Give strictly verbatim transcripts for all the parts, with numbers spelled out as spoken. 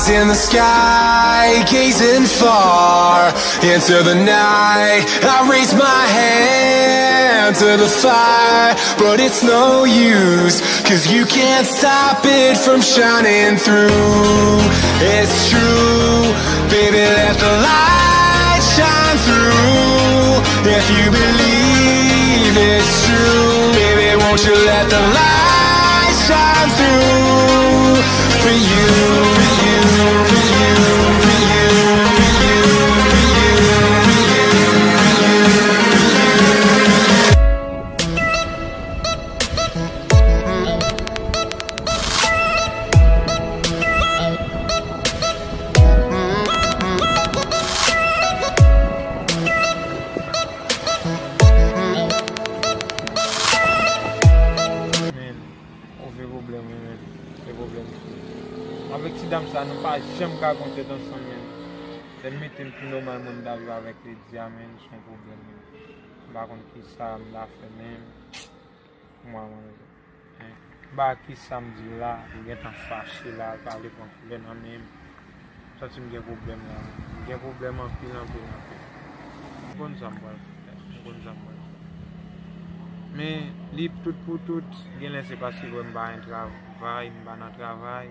In the sky, gazing far into the night. I raise my hand to the fire, but it's no use, 'cause you can't stop it from shining through. It's true, baby, let the light shine through. If you believe it's true, baby, won't you let the light shine through for you, for you, for you, for you, for you, for you, for you, for you, for you. Men, move pwoblèm, wi, men. Se pwoblèm. Avèk ti dam sa, nou pa janm ka konn tèt ansanm, men. Lè m mete m pi nòmal, mwen, m ta viv avèk Lydia, men, se yon pwoblèm, men. M pa konn kisa m ta fè, men. Mwa, mwa, mezanmi. Ba ki sa m di la, m gentan fache la, l pale pran koulè nan men m. M santi m gen pwoblèm la. M gen pwoblèm anpil, anpil, anpil. M konn sa m pral fè. M konn sa m pral fè. Men, li tout pou tout, genlè se paske l wè m pa gen travay, m pa nan travay.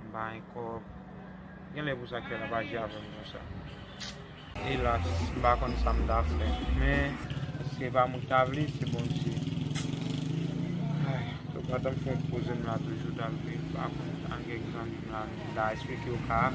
M pa gen kòb. Genlè pou sa k fè l ap aji avè m konsa. Elas, m pa konn sa m ta fè. Men, si se pa mwen k ta vle, se Bondye. Ay, donk, pandan m fè yon poze m la toujou, ta vle, m pa konn, an gen zanmi m la, m ta esplike w ka.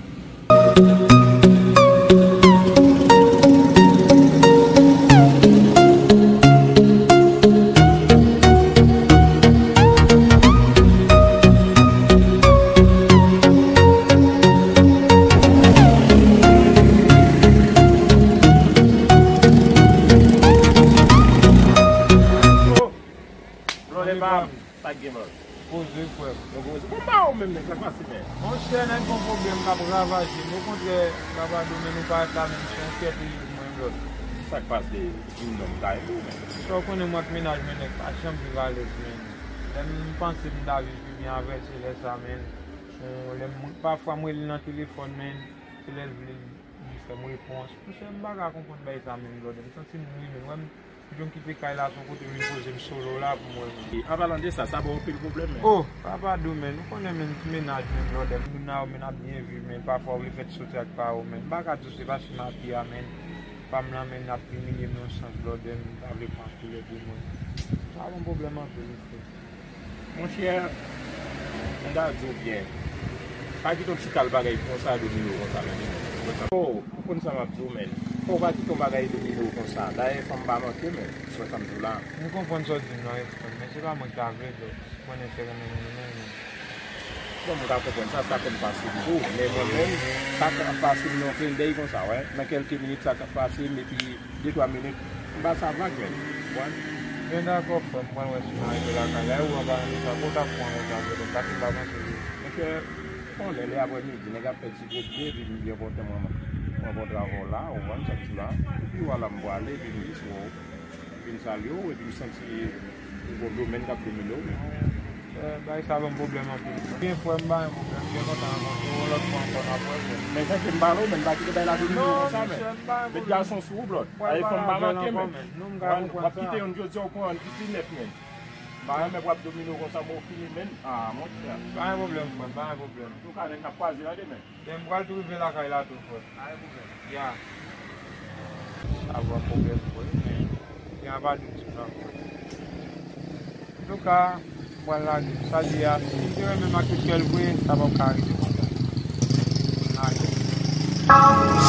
Blòdè pa m, sa k gen, blòdè? Poze, frè m. Mwen poze. Mwen pa ou menm, nèg, sa k pase, men? Monchè, nèg, gon pwoblèm k ap ravaje m. Okontrè, Rabadou, men nou parèt la menm, se yon kè pou viv mwen, blòdè. Sa k pase? Di m non, m ta ede w, men. Sa w konnen, mwen ak mennaj mwen, nèg, pa janm viv alèz, men. Lè m panse m ta viv pi byen avè l, se lè sa, men. Lè m, pafwa, m rele l nan telefòn, men, se lè l vle, li fè m repons. Monchè, m pa ka konprann bagay sa menm, blòdè. M santi m ri, men, wè m, jan m kite kay la, se yon kote m vin poze m solo la pou mwen. E an palan de sa, sa ba w anpil pwoblèm, men. Oh, papa Dou, men, ou konnen, men, ti mennaj, men, blòdè, moun nan yo, men, ap byen viv, men, pafwa, ou vle fè ti soti ak pa yo, men. M pa ka di w se paske m abiye a, men, pa m lan, men, ap imilye m yon sans, blòdè, m pa vle pran koulè de mwen. Sa ban m pwoblèm anpil, wi, frè. Monchè, m ta di w byen, pa kite yon ti kal bagay konsa domine w konsa, men. Oh, ou konn sa m ap di w, men. Fò w pa kite yon bagay domine w konsa. Dayè, fanm pa manke, men. Ou wè sa m di w la? M konprann sa w di m nan, wi, frè m, men se pa mwen ki ta vle fè. Mwen enterè nan moun nan, men. Bon, m ka konprann sa, sa konn pase m tou. Men mwen menm, sa ka pase m nan yon klendèy konsa, wè. Nan kèlke minit, sa ka pase m, epi de twa minit, m pa sa vag, men. Ou konprann? Byen dakò, frè m, m pral wè si m arive lakay la. E ou anba nan sa, kote w ap pran lè sa, frè m? Pase pa panse li. Monchè, bon, lè, lè aprèmidi, nèg ap fè ti gwo byen, epi m byen kontan, mwen, mwen kontre avè w la, ou konprann sa m di la. Epi, vwala, m prale, epi m jis wè w. Vin salye w, epi m santi yon bon domèn k ap domine w. Eh, bagay sa ban m pwoblèm anpil. Byen, frè m, pa gen pwoblèm. Byen kontan rankontre w. Yon lòt fwa ankò, n ap wè, frè m. Men, santi m pale w, men, pa kite bagay la domine w konsa, men. Non, monchè, m pa gen pwoblèm. Met gason sou ou, blòd. Ay, fanm pa manke, men. W ap kite youn jodi a, w pran youn ki pi nèf, men. M pa renmen pou ap domine w konsa, men w fini, men. Ah, monchè. Pa gen pwoblèm, frè m, pa gen pwoblèm. Antouka, nèg, n ap kwaze tande, men. Men m pral tou rive lakay la tou, frè. Pa gen pwoblèm. Ya. Sa ban m pwoblèm vre, men gen apa de ti plan vre. Antouka, m pral lage. Sa di a, si m te renmen m ak tout kè l vre, sa p ap ka rive konsa. Lage.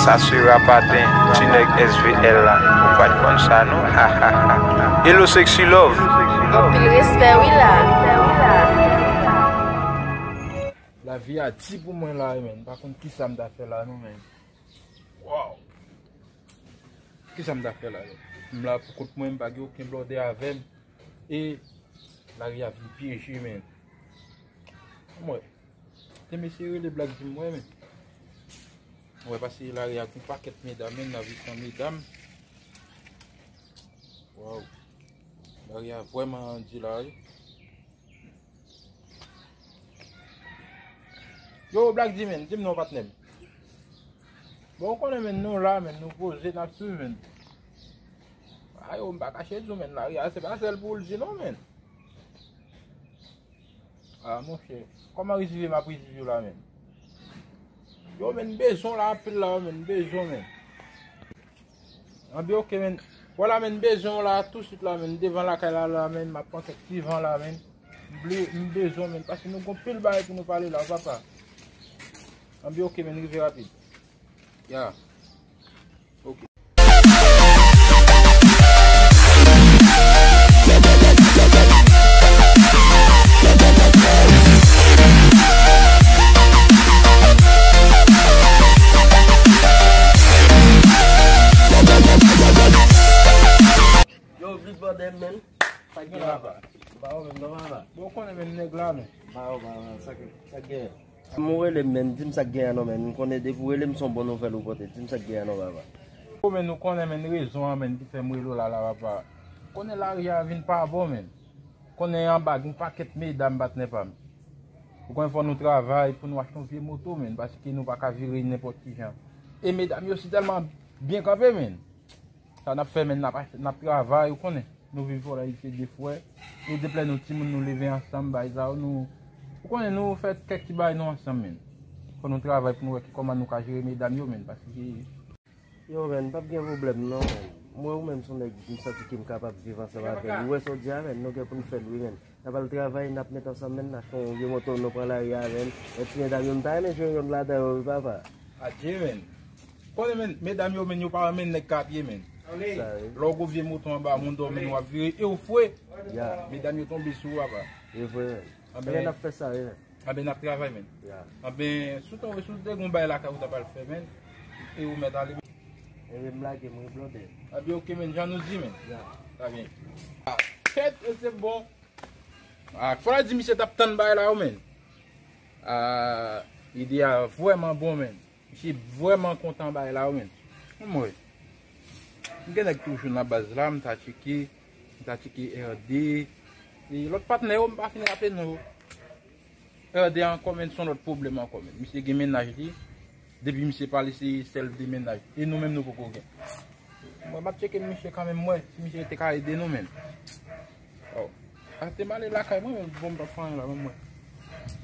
Sa se Rapaten, ti nèg S V L la. Ou pa t konn sa, non? Ha, ha, ha, ha. Hello, Sexy Love. Anpil respè, wi, la. Lavi a di pou mwen la, men. M pa konn kisa m ta fè la, non, men. Wow! Kisa m ta fè la, yo? M la pou kont mwen, m pa gen okenn blòdè avè m. E lari a vin pyeje, men. Mwen, te mesye rele Black di m, wè, men. Mwen pase lari a gon pakèt medam, men, nan vi san medam. Wow! Lari a vrèman di la, wi. Yo, Black G, menn, di m non, patnè m. Bon, ou konnen, menn, nou la, menn, nou poze, n ap swiv, menn. Ayo, m pa kache di w, menn, lari a, se pa sèl pou w l di non, menn. Ah, monchè, kòman risive m ap risive w la, menn? Yo, menn, m bezwen w la anpil la, menn, m bezwen w, menn. Anben, oke, menn. Vwala, menn, m bezwen w la, tousuit la, menn, devan lakay la, la, menn, m ap pran kèk ti van la, menn. M ble-, m bezwen w, menn, paske nou gon pil bagay pou nou pale la, papa. Anben, oke, menn, rive rapid. Ya. Oke. Yo, Big Brother, man. Sa k gen papa? Ba ou menm non papa. Bon, ou konnen menm nèg la, men. Ba ou, ba ou, sa k, sa k gen? Mwen rele m, men, di m sa k gen an non, men. M konnen depi w rele m, se yon bon nouvèl ou pote. Di m sa k gen an non, papa. Bon, men, nou konnen, men, rezon an, men, ki fè m rele w la, la, papa. Konnen lari a vin pa bon, men. Konnen anba gen pakèt medam, patnè pa m. Ou konnen fò nou travay pou nou achte yon vye moto, men, paske nou pa ka vire nenpòt ki jan. E medam yo si tèlman byen kanpe, men. Sa n ap fè, men, n ap, n ap travay, ou konnen. Nou viv fò la, se de frè. E deplè nou timoun, nou leve ansanm, bay sa yo, nou, ou konnen, nou fè kèk ti bay nou ansanm, men. Fò nou travay pou nou wè ki kòman nou ka jere medam yo, men, paske yo, men, p ap gen pwoblèm, non, men. Mwen, ou menm, se yon nèg, m santi ke m kapab viv ansanm avè l. Ou wè sa w di a, men, nou gen pou n fè l, wi, men. N ap al travay, n ap met ansanm, men, n achte yon vye moto, nou pran lari a, men. E ti medam yo, m ta renmen jwenn yonn ladan yo, wi, papa. Adje, men. Konnen, men, medam yo, men, yo pa renmen nèg k a pye, men. Sa, wi. Lè w gon vye moto anba moun dòmi, men, w ap vire, e w fre. Ya. Medam yo tonbe sou ou, papa. E vre, men. Anben, n ap fè sa, wi, men. Anben, n ap travay, men. Ya. Anben, si w te, si w te gon bagay lakay ou ta pral fè, men. E ou mèt ale. Ebyen, m lage, mwen blòdè. Anben, oke, men, jan nou di, men. Ya. Sa byen. Ah, tèt, e se bon. Ah, fò la di misye t ap tann bagay la, wi, men. Ah, ide a vrèman bon, men. Misye vrèman kontan bagay la, wi, men. Anmwey. M gen nèg toujou nan baz la, m ta tcheke, m ta tcheke R D. E lòt patnè yo, m pa fin raple non yo. R D ankò, men, se yon lòt pwoblèm ankò, men. Misye gen mennaj li. Depi misye pale, se sèl de mennaj. E nou menm, nou poko gen. Mwen, m ap tcheke misye kanmenm, mwen, si misye te ka ede nou, men. Oh. A te m ale lakay mwen, men bon, m p ap fè anyen la, men mwen.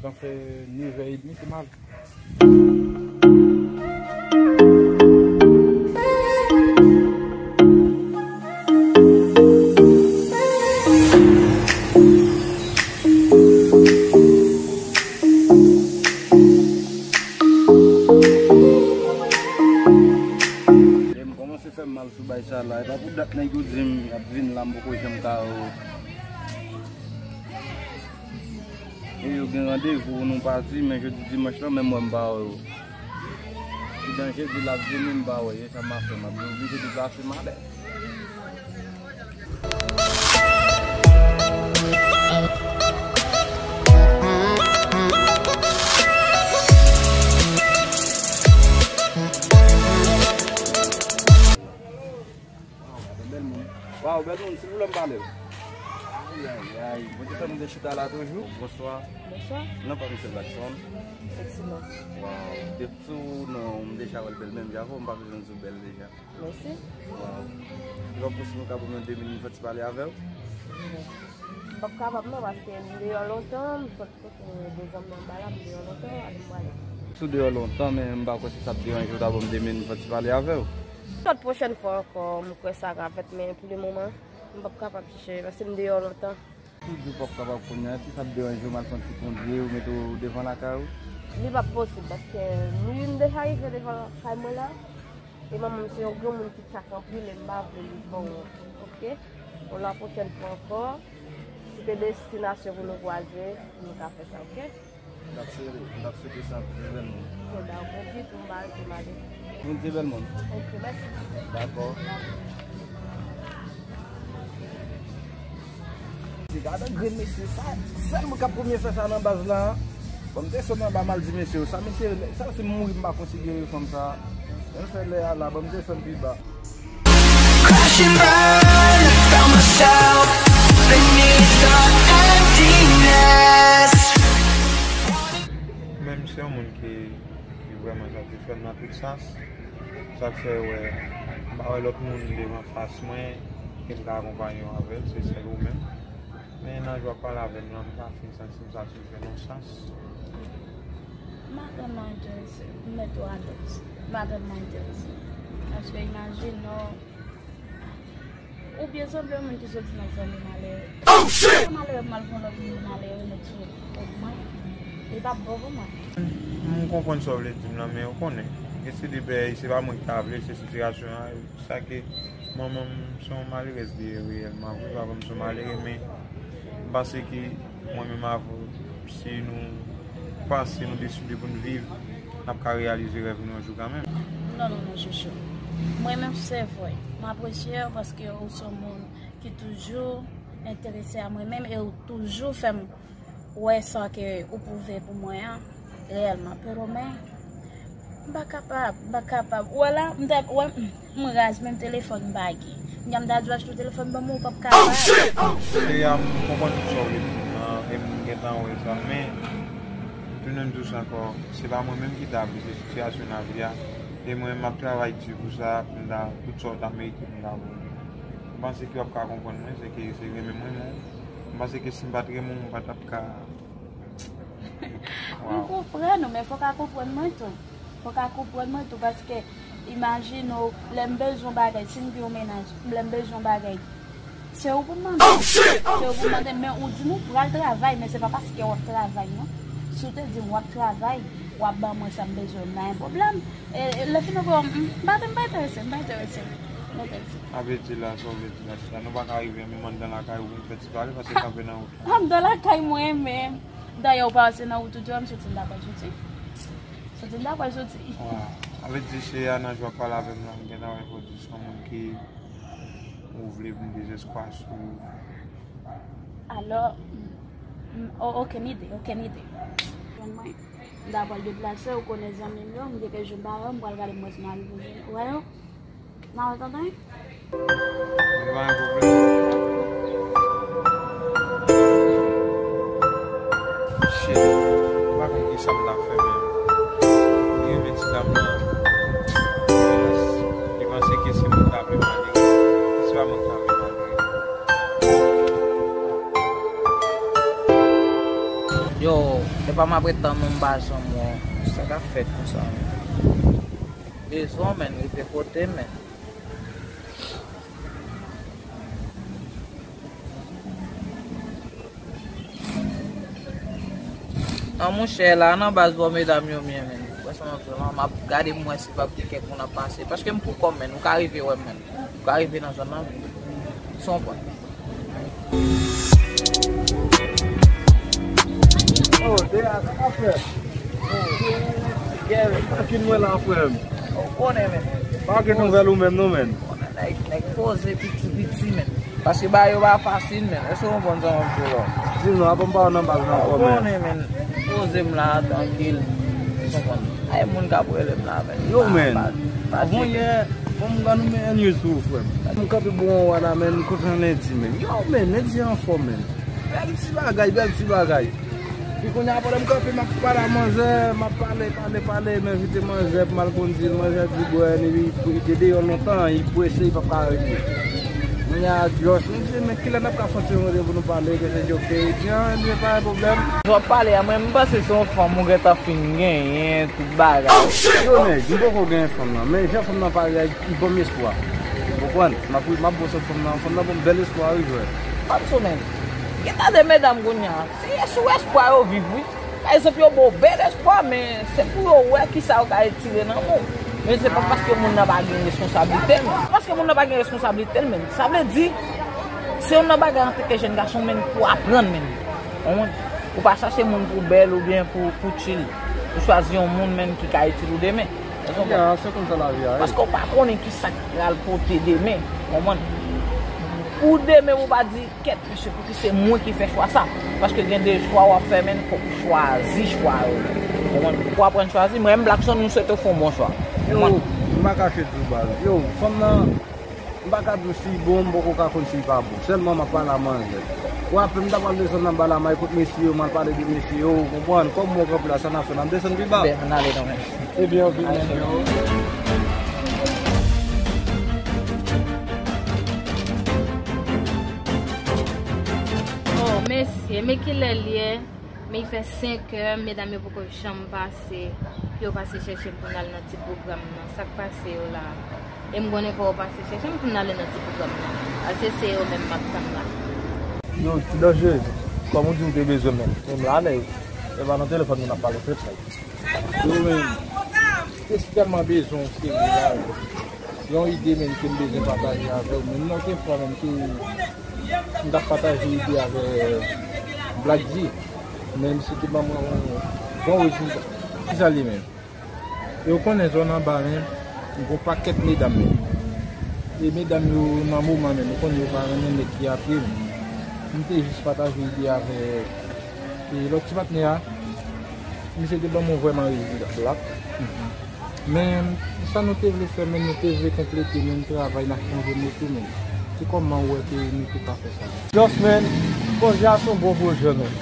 Sa fè nevè edmi, se m ale. Lè m kòmanse fè m mal sou bay sa la, e pa pou dat nèg yo di m y ap vin la, m poko janm ka wè yo. E yo gen randevou, nou pati, men jodi dimanch lan, menm mwen m pa wè yo. Ki danje di l ap vini, m pa wè, e sa m a fè, m ap oblije deplase m ale. Waw, bèl moun. Waw, bèl moun, silvouplè m pale w. Ay, ay, ay, mwen te fè m te chita la toujou. Bonswa. Bonswa. Non pa misye Blackson. Efektivman. Waw, depi sou non, m deja wè l bèl menm jan avè w, m pa bezwen di w bèl deja. Mèsi. Waw. Li pa posib nou ka ban mwen de minit, m fè ti pale avè w? M p ap kapab non, paske m deyò lontan, m sot kote de zanmi anba la, m deyò lontan, ale m prale. Si w deyò lontan, men m pa kwè si sa ap deranje w ta ban m de minit, m fè ti pale avè w. Lòt pwochèn fwa ankò, m kwè sa ka fèt, men pou le moman, m p ap kapab chèche, paske m deyò lontan. Si w di w p ap kapab kounye a, si sa ap deranje w, m al pran ti kondye, ou mete w devan lakay ou? Li p ap posib, paske m deja rive devan kay mwen la. E manman m se yon granmoun ki tchak anpil e m pa vle li fè yon, oke? Bon, la pwochèn fwa ankò, si te destinasyon pou nou kwaze, nou ka fè sa, oke? M t ap swete, m t ap swete sa pou bèl moun. Oke, dakò, di tou, m pa rete m ale. Moun di bèl moun. Oke, mèsi. Dakò. Se gade grenn mesye sa, sèl mwen k ap premye fè sa nan baz la. Ban m desann anba m al di mesye yo, sa mesye, sa se mouri m pa konsidere fanm sa. Lè m fè lè a la, ban m desann pi ba. Crash and burn, found myself beneath the emptiness. Men m se yon moun ki Vrèman, sa te fè m nan tout sans. Sa k fè, wè, m pa wè lòt moun devan fas mwen ke m ka akonpaye w avè l, se sèl ou menm. Men nan jan w ap pale avè m lan, m ka fin santi m satisfè nan sans. M pa tèlman enterese, m mete w alèz. M pa tèlman enterese. Paske imajine w, ou byen sanble yon moun ki soti nan fanmi malere. Oh, shit! Malere, m al pran lòt moun malere, met sou kont mwen. Li p ap bon pou mwen. M konprann sa w vle di m lan, men ou konnen, gen se de bèy, se pa mwen ki ta vle, se sitiyasyon an. Sa ke manman m se yon malerèz li ye reyèlman vre, papa m se yon malere, men m panse ke mwen menm avè w, si nou panse, nou deside pou n viv, n ap ka reyalize rèv nou yon jou kanmenm. Non, non, non, Chouchou. Mwen menm, se vre, m apresye w paske ou se yon moun ki toujou enterese a mwen menm e ou toujou fè m wè sa ke ou pwouve pou mwen an, reyèlman. Pero men, m pa kapab, m pa kapab. Ou wè la, m te, wè, m, m raz, menm telefòn m pa gen. Kounya m ta di w achte yon telefòn ban mwen, ou p ap kapab. Cheri a, m konprann tout sa w vle di m nan, e m gentan wè sa, men m tounen m di w sa ankò, se pa mwen menm ki ta vle, se sitiyasyon lavi a. E mwen, m ap travay di pou sa, pou m ta, tout sa w ta merite pou m ta ba w. M panse ke w ap ka konprann mwen, se ke se renmen mwen, men m panse ke si m pa t renmen w, m pa t ap ka. M konprann ou, men fò w ka konprann mwen tou. Fò w ka konprann mwen tou, paske imajine w, lè m bezwen yon bagay, si m gen yon mennaj, lè m bezwen yon bagay, se ou pou m mande. Se ou pou m mande, men ou di m ou pral travay, men se pa paske w ap travay, non. Si w te di m w ap travay, w ap ban mwen sa m bezwen, m pa gen pwoblèm. E, e, lè fini ankò, m, m pa, m pa enterese, m pa enterese. M pa enterese. Sa vle di la, sa w vle di la, sista, nou pa ka rive menm anndan lakay ou pou n fè ti pale, paske kanpe nan wout la. Anndan lakay mwen menm. Dayè, ou pa wè se nan wout ou di w a m soti, m ta pral soti. Soti, m ta pral soti. Waw. Sa vle di, se a nan jan w ap pale avè m la, m gentan wè fò w di se yon moun ki ou vle pou m dezespwa sou. Alò, m, o-, okenn ide, okenn ide. Jwenn mwen, m ta pral deplase, ou konnen zanmi m yo, m gen kèk jou m pa wè yo, m pral gade m wè si m arive jwenn, wè yo. Nan, ou tande? Mwen pa gen pwoblèm. Shit, mwen pa konn kisa m ta fè menm. Li renmen ti dam nan. Li panse ke se mwen k ta vle malere. Se pa mwen k ta vle malere. Yo, se pa m ap ret tann non, m pa janm wè w. Sa k ap fèt konsa menm? Bezwen w, menn, rive kote, menn. An, monchè, la nan baz bò medam yo m ye, menn. Wè sa m ap fè la, m ap gade m wè si p ap gen kèk moun ap pase. Paske m poukò m, menn. Ou ka rive wè m, menn. Ou ka rive nan zòn nan, menn. Se yon prank. Oh, Dea, sa k ap fèt? Tranquille, mwen la, frè m. Ou konnen, menn. Pa gen nouvèl ou menm, non, menn. Konnen nèg, nèg poze piti, piti, menn. Paske bagay yo pa fasil, menn. Èske w konprann sa m ap di w la? Di non, apa m pa nan baz nan ankò, menn. Ou konnen, menn. Poze m la, trankil. Ou konprann? Ay, moun k ap rele m la, menn. Yo, menn. Avan yè, bon, m gade yon news pou ou, frè m. M kanpe bon wè la, menn, kontan lendi, menn. Yo, menn, lendi anfòm, menn. Bèl ti bagay, bèl ti bagay. Pi kounye a, pandan m kanpe, m ap pale a manzè, m ap pale, pale, pale, m envite manzè pou m al konn di l, manzè di, bwè, li, li te deyò lontan, li prese, li p ap ka rete. Kounye a, Josh, m di, men kilè n ap ka fè yon ti randevou nou pale, ke se di, ok, li di, an, ebyen, pa gen pwoblèm. Jan w ap pale a, mwen, m panse se yon fanm ou gentan fin genyen, tout bagay. Yo, nèg, m poko genyen fanm nan, men jan fanm nan parèt, li ban m espwa. Ou konprann? M ap, m ap bon sot fanm nan, fanm nan ban m bèl espwa, wi, jwè. Fanm sou menm. Gen ta de medam kounye a. Se sou espwa yo viv, wi. Pa egzanp, yo ba w bèl espwa, men se pou yo wè kisa yo ka retire nan men w. Men se pa paske moun nan pa gen responsablite l, men. Paske moun nan pa gen responsablite l, men. Sa vle di, se youn nan bagay antanke jèn gason, men, pou aprann, men. Ou konprann? Ou pa chache moun pou bèl oubyen pou, pou chill. Ou chwazi yon moun, men, ki ka itil ou demen. Ou konprann? Ya, se konsa lavi a ye. Paske ou pa konnen kisa k pral pote demen. Ou konprann? Pou demen, ou pa di, kèt, mesye, pouki se mwen ki fè chwa sa? Paske gen de chwa w ap fè, men fòk ou chwazi chwa yo. Ou konprann? Pou aprann chwazi, mwen menm Blackson, m swete w fè yon bon chwa. Yo, m pa kache di w baz. Yo, fanm nan, M pa ka di w si bon, m poko ka konn si l pa bon. Sèlman m ap pale a manzè. W ap, m ta pral desann anba la, m al kot mesye yo, m al pale de mesye yo, ou konprann? Kòm mwen kanpe la, sa n ap fè, n ap desann pi ba. Ben, ann ale non, men. Ebyen, ok, men yo. Oh, mesye, men kilè l ye? Men li fè senk è, medam yo poko janm pase pou yo pase chèche m pou n al nan ti pwogram nan. Sa k pase yo la? E m konnen fò yo pase chèche m pou n ale nan ti pwogram nan. Paske se yo menm m ap tann la. Yo, ti danje, kòm ou di w te bezwen m, men m la, nèg. E pa nan telefòn nou n ap pale, frè, nèg. Yo, men, m te si tèlman bezwen w serye la, yo. Yon ide, men, ke m bezwen pataje avè w, men, nan ke fwa, men, ke m t ap pataje ide avè Black G, men misye te ban mwen yon bon rezilta. Kisa l ye menm? E w konnen zòn anba, men, gon pakèt medam, men. E medam yo nan moman, men, ou konnen yo pa renmen nèg ki apye, men. M te jis pataje ide avè, e, lòt ti patnè a. Misye te ban mwen vrèman rezilta plat. Men, sa nou te vle fè, men nou te vle konplete, men travay n ap chanje moto, men. Se kòman w wè ke nou te ka fè sa? Just, men, pwojè a se yon bon pwojè, men.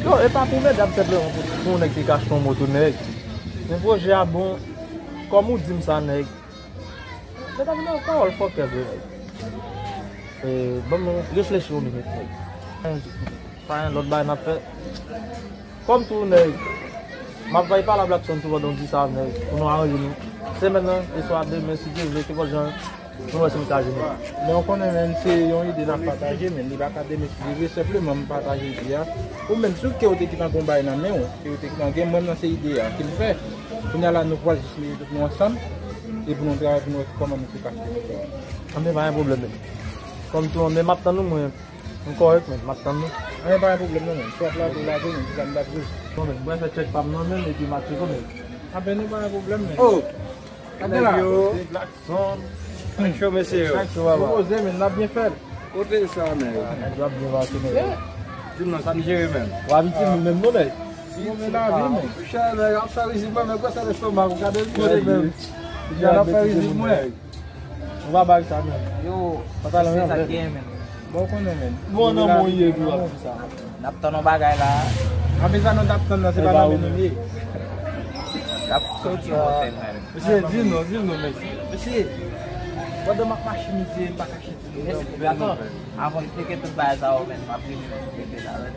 Yo, e pa pou medam senpleman, pou, pou yon nèg ki ka achte yon moto, nèg. Men pwojè a bon, kòm ou di m sa, nèg. Medam nan pawòl fòkè vre, nèg. E, ban m reflechi yon minit, nèg. Pa gen lòt bagay n ap fè. Kòm tou, nèg, m ap bay pale a Blackson tou pandan w di sa, nèg, pou nou aranje nou. Semèn nan, e swa demen, si Dye vle, kenpòt jan, nou wè si nou ka jwenn. Men w konnen, men, se yon ide n ap pataje, men li pa ka demen, si Dye vle, senpleman m pataje ide a. Ou menm, si w ke w te gentan gon bagay nan men w, ke w te gentan gen, mwen nan se ide a ke m fè. Kounye a la, nou pral jis mete tèt nou ansanm, e pou nou travay, pou nou wè kòman nou te ka fè. Anben, pa gen pwoblèm, men. Kòm tou, men m ap tann ou, mwen. M kòrèk, men, m ap tann nou. Anyen pa gen pwoblèm non, men. Si w ap lave, w lave, men, se sa m t ap di w. Non, men, mwen fè tchèk pa m nan, men, epi m ap tcheke, men. Anben, nou pa gen pwoblèm, men. Oh! Gade la. Yo. Blackson. Ak cho, mesye yo. Ak cho, papa. Poze, men, n ap byen fè l. Kote sa, men? Ah, nèg yo ap byen pase, men. Di m non, sa n jere, men. W ap itil nou menm, non, nèg? Ou men lavi, men. Chè, nèg, ap fè rizib mwen, men, gwo sèl estomak, ou gade m kote, men. Jan ap fè rizib mwen. Ou pa bay sa, men. Yo, pa pale se sa k gen, men. Bon, ou konnen, men. Bon, nan mwen ye, bro, ap di sa. N ap tann yon bagay la. Anben sa nou t ap tann nan, se pa nan men nou ye. N ap soti yon bòtèy, men. Mesye, di nou, di nou, mesye. Mesye, pandan m ap mache, mesye, m pa kache di nou. Mesye, atann, avan m eksplike tout bagay sa yo, men, m ap vini, men, m rete la, men.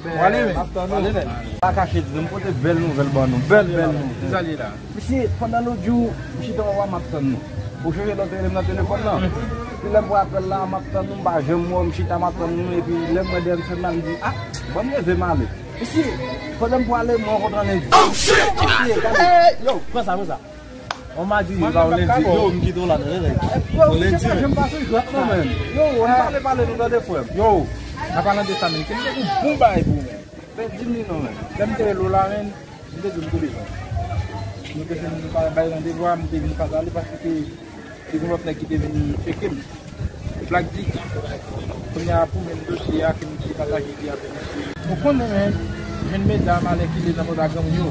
Prale, men. Prale, men. Pa kache di nou, m pote bèl nouvèl ban nou. Bèl, bèl nouvèl. Kisa l ye la? Mesye, pandan lòt jou, m chita anba, m ap tann nou. Ou chonje lè w te rele m nan telefòn nan? Epi lè m pran apèl la, m ap tann nou, m pa janm wè w, m chita, m ap tann nou, epi lè m wè dèyè m fèmen, m di, ah, ban m leve m ale. Mesye, pandan m prale, m rankontre Lendi. Oh, shit! Mesye, gade. Yo, pran sa, pran sa. On m'a dit, ba, Lendi, yo, m kite w la, tande, nèg. Yo, Lendi, m pa janm pase jwèt, non, men. Yo, m pale, pale, nou tande, frè m. Yo, nan palan de sa, men, ke m te gon bon bagay pou ou, men. Pèdi m li non, men. Lè m te rele w la, men, m te di w m tou bezwen. Nou te fin bay randevou a, m te vin pa t ale paske te, te gen lòt nèg ki te vin tcheke m. Black D. Kounye a pou menm dosye a ke m te pataje ide avèk misye. Ou konnen, men, jèn medam alèkile nan bò Dagranm yo,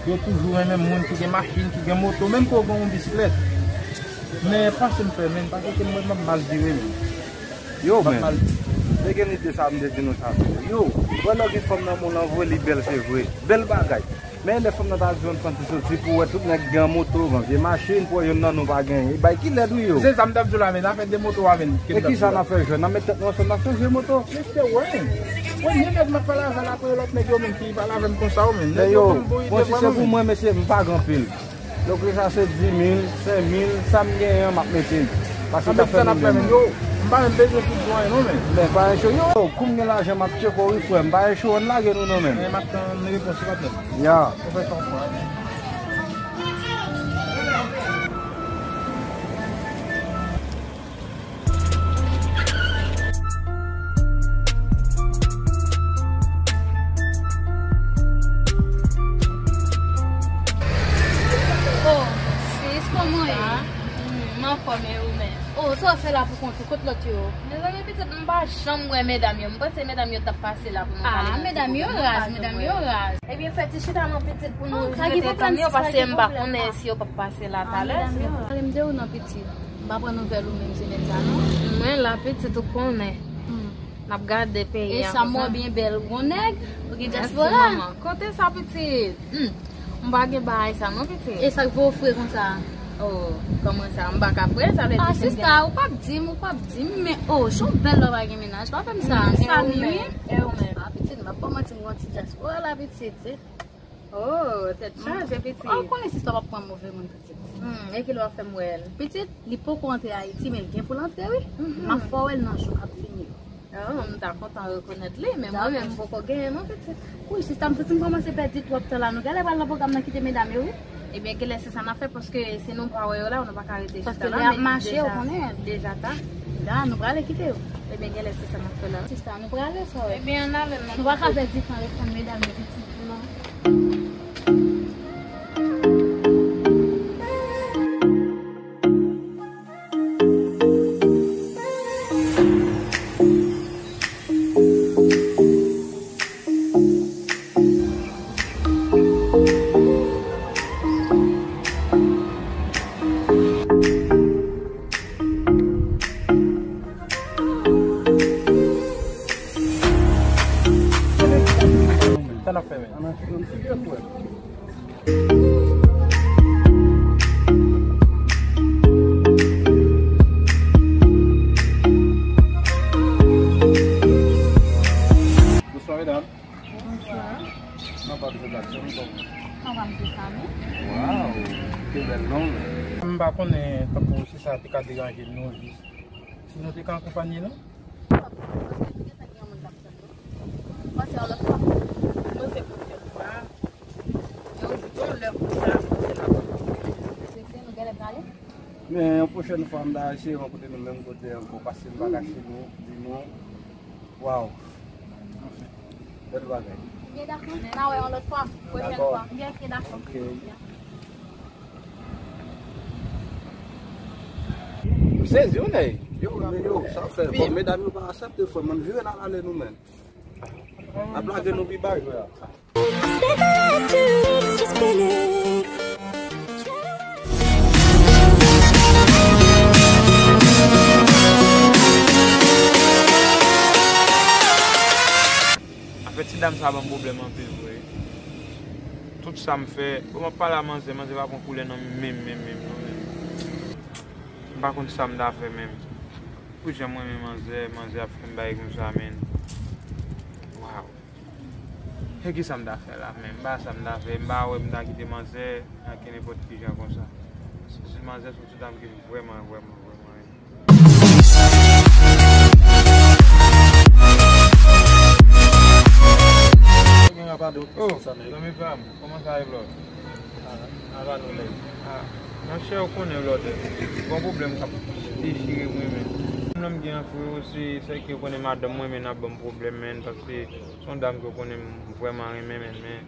yo toujou renmen moun ki gen machin, ki gen moto, menm ke w gen yon bisiklèt. Men panse m fè, men, paske m wè m ap mal vire, men. Yo, men, te gen ide sa, m te di nou sa, frè. Yo, wè lè w gen fanm nan men w, l anvoye li bèl, se vre. Bèl bagay. Men lè fanm nan ta di w yon fanm ki soti pou wè tout nèg gen moto, gen vye machin, pou wè youn nan nou pa genyen. E bay ki lèd wi, yo. Se sa m t ap di w la, men, afè de moto a, men. E kisa n ap fè jwenn? N ap met tèt nou ansanm, n ap chanje moto. Mesye, wè, men. Premye nèg m ap pale avè l, apre lòt nèg yo, men, ki pale avè m konsa, yo, men. Men yo, bon, si se pou mwen, mesye, m pa gen anpil. Donk, lè sa se di mil, senk mil, sa m genyen an, m ap mete l. Paske sa fè nou menm. Yo, m pa menm bezwen fout zwen non, men. Men, pa enche, yo, kou m gen lajan, m ap tcheke w, wi, frè m. Pa enche, ann lage nou non, men. Men, m ap tann repons ou, patnè. Ya. Ou fè sa w fè. Oh, sis, kòman w ye? Mm, m anfòm, e ou menm? Oh, sa w fè la pou kont ou, kot lòt yo? Mezanmi, pitit, m pa janm wè medam yo. M panse medam yo t ap pase la pou nou pale. Ah, medam yo raz, medam yo raz. Ebyen, fè ti chita non, pitit, pou nou rete tann yo, paske m pa konnen si yo p ap pase la talè. Pale m de ou non, pitit. M pa pran nouvèl ou menm semèn sa non. Mwen la pitit ou konnen. Hmm. N ap gade peyi a. E sa mò byen bèl, gon nèg, ou gen dyaspora. Mèsi manman. Kote sa pitit? Hmm. M pa gen bagay sa non pitit. E sa k voye w fre konsa? Oh, kòman sa? M pa ka fre, sa vle di si m gen. Ah, sista, ou p ap di m, ou p ap di m, men oh, jan w bèl lè w pa gen mennaj, pa fè m sa. Hmm, e ou menm? E ou menm? Ah, pitit, m ap pa manti, m gon ti dyaspora la pitit, se. Oh, tèt chaje pitit. Ah, ou konnen sista p ap pran move moun pitit. Hmm, e kilè w ap fè m wè l? Pitit, li poko antre Ayiti, men l gen pou l antre wi. M ap fè w wè l nan jou k ap vini yo. Oh, m ta kontan rekonèt li, men mwen menm m poko genyen non pitit. Wi, sista, m santi m kòmanse pèdi twòp tan la. Nou genlè pral nan pwogram nan kite medam yo wi. Ebyen, genlè se sa n ap fè, paske si nou pa wè yo la, nou pa ka rete jis la. Paske lè y ap mache, ou konnen. Deja ta. Da, nou prale kite yo. Ebyen, genlè se sa n ap fè la. Sista, nou prale, sa wè. Ebyen, ann ale non. Nou pa ka pèdi tan reponn medam yo pitit. Sa n ap fè menm? Bonswa medam. Bonswa. Nan pa bezwen black, se nou kòm. Kòman se sa menm? Waw, ke bèl non. M pa konnen tankou si sa te ka deranje nou jis. Si nou te ka akonpanye nou? Paske nou gentan gen yon moun k ap tann nou. Panse yon lòt fwa. Panse pwochèn fwa. Yon jou, yon lè konsa, panse n ap. Se, se nou genlè prale? Men yon pwochèn fwa, m ta eseye rankontre nou menm kote ankò, paske m pa kache nou, di nou, waw. Bèl bagay. Byen dakò, n a wè yon lòt fwa, pwochèn fwa. Byen, byen dakò. Ok. M sezi wi nèg. Yo, men yo, sa fè. Bon, medam yo pa aksepte frè, mwen vire n al ale nou menm. N ap lage nou pi ba jwè a. Spend the last two weeks just spinning. Afè ti dam sa ban m pwoblèm anpil vre. Tout sa m fè, bon, m ap pale a manzè, manzè pa pran koulè nan menm, menm, menm, non, menm. M pa konn sa m ta fè menm. Pou jan m renmen manzè, manzè ap fè m bagay konsa, menn. Waw. E kisa m ta fè la menm? M pa sa m ta fè. M pa wè m ta kite manzè nan kenenpòt ki jan konsa. Se manzè se yon ti dam ke m vrèman, vrèman, vrèman renmen. Gen apa de oke. Oh, sa nèg. Zanmi pa m, kòman sa ye, bro? Ah, apa nou nèg? Ah, monchè, ou konnen, brother. Gon pwoblèm k ap dechire mwen menm. Pwoblèm m gen an freo, se, se ke ou konnen madanm mwen menm ap ban m pwoblèm, menn, paske se yon dam ke ou konnen m vrèman renmen, menn, men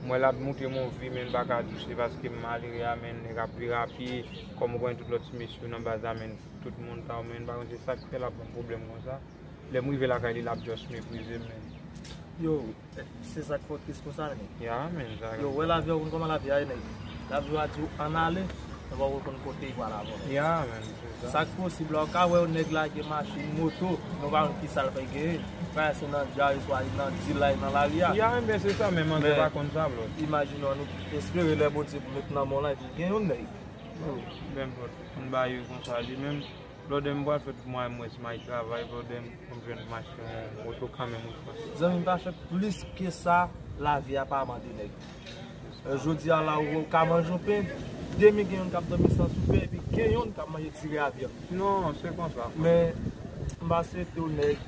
m wè l ap montre m yon vi, menn, m pa ka di w se paske m malere a, menn, nèg ap vire a pye, kòm ou konnen tout lòt ti mesye yo nan baz la, menn, tout moun ta yo, menn, m pa konn se sa k fè l ap ban m pwoblèm konsa. Lè m rive lakay li, l ap just meprize m, menn. Yo, se sa k fè w tris konsa, menn? Ya, menn, sa. Yo, wè lavi a, ou konn kòman lavi a ye, nèg. Lavi a di w ann ale, men w pa konn kote l pral avè w. Ya, menn, se sa. Sa k posib la, ou ka wè yon nèg lage machin, moto, men w pa konn kisa l fè genyen. Bagay se nan djari, swa li nan dil la, li nan lari a. Ya, men se sa, men manzè pa konn sa, bro. Imajine w, nou espere lè Bondye pou met nan men w la, epi w gen yon nèg. Yo, ben, bro, ann ba yo konsa, li menm. Blòdè m pral fè tout mwayen m wè si m al travay, blòdè m pou m jwenn machin, yon moto kanmenm yon fwa. Zanmi m pa fè plis ke sa, lavi a pa mande nèg. E jodi a la ou wè ou ka manje yon pen, demen gen youn k ap dòmi san soupe, epi gen youn k ap manje ti re a vyann. Non, se konsa. Men, m pa swete w nèg.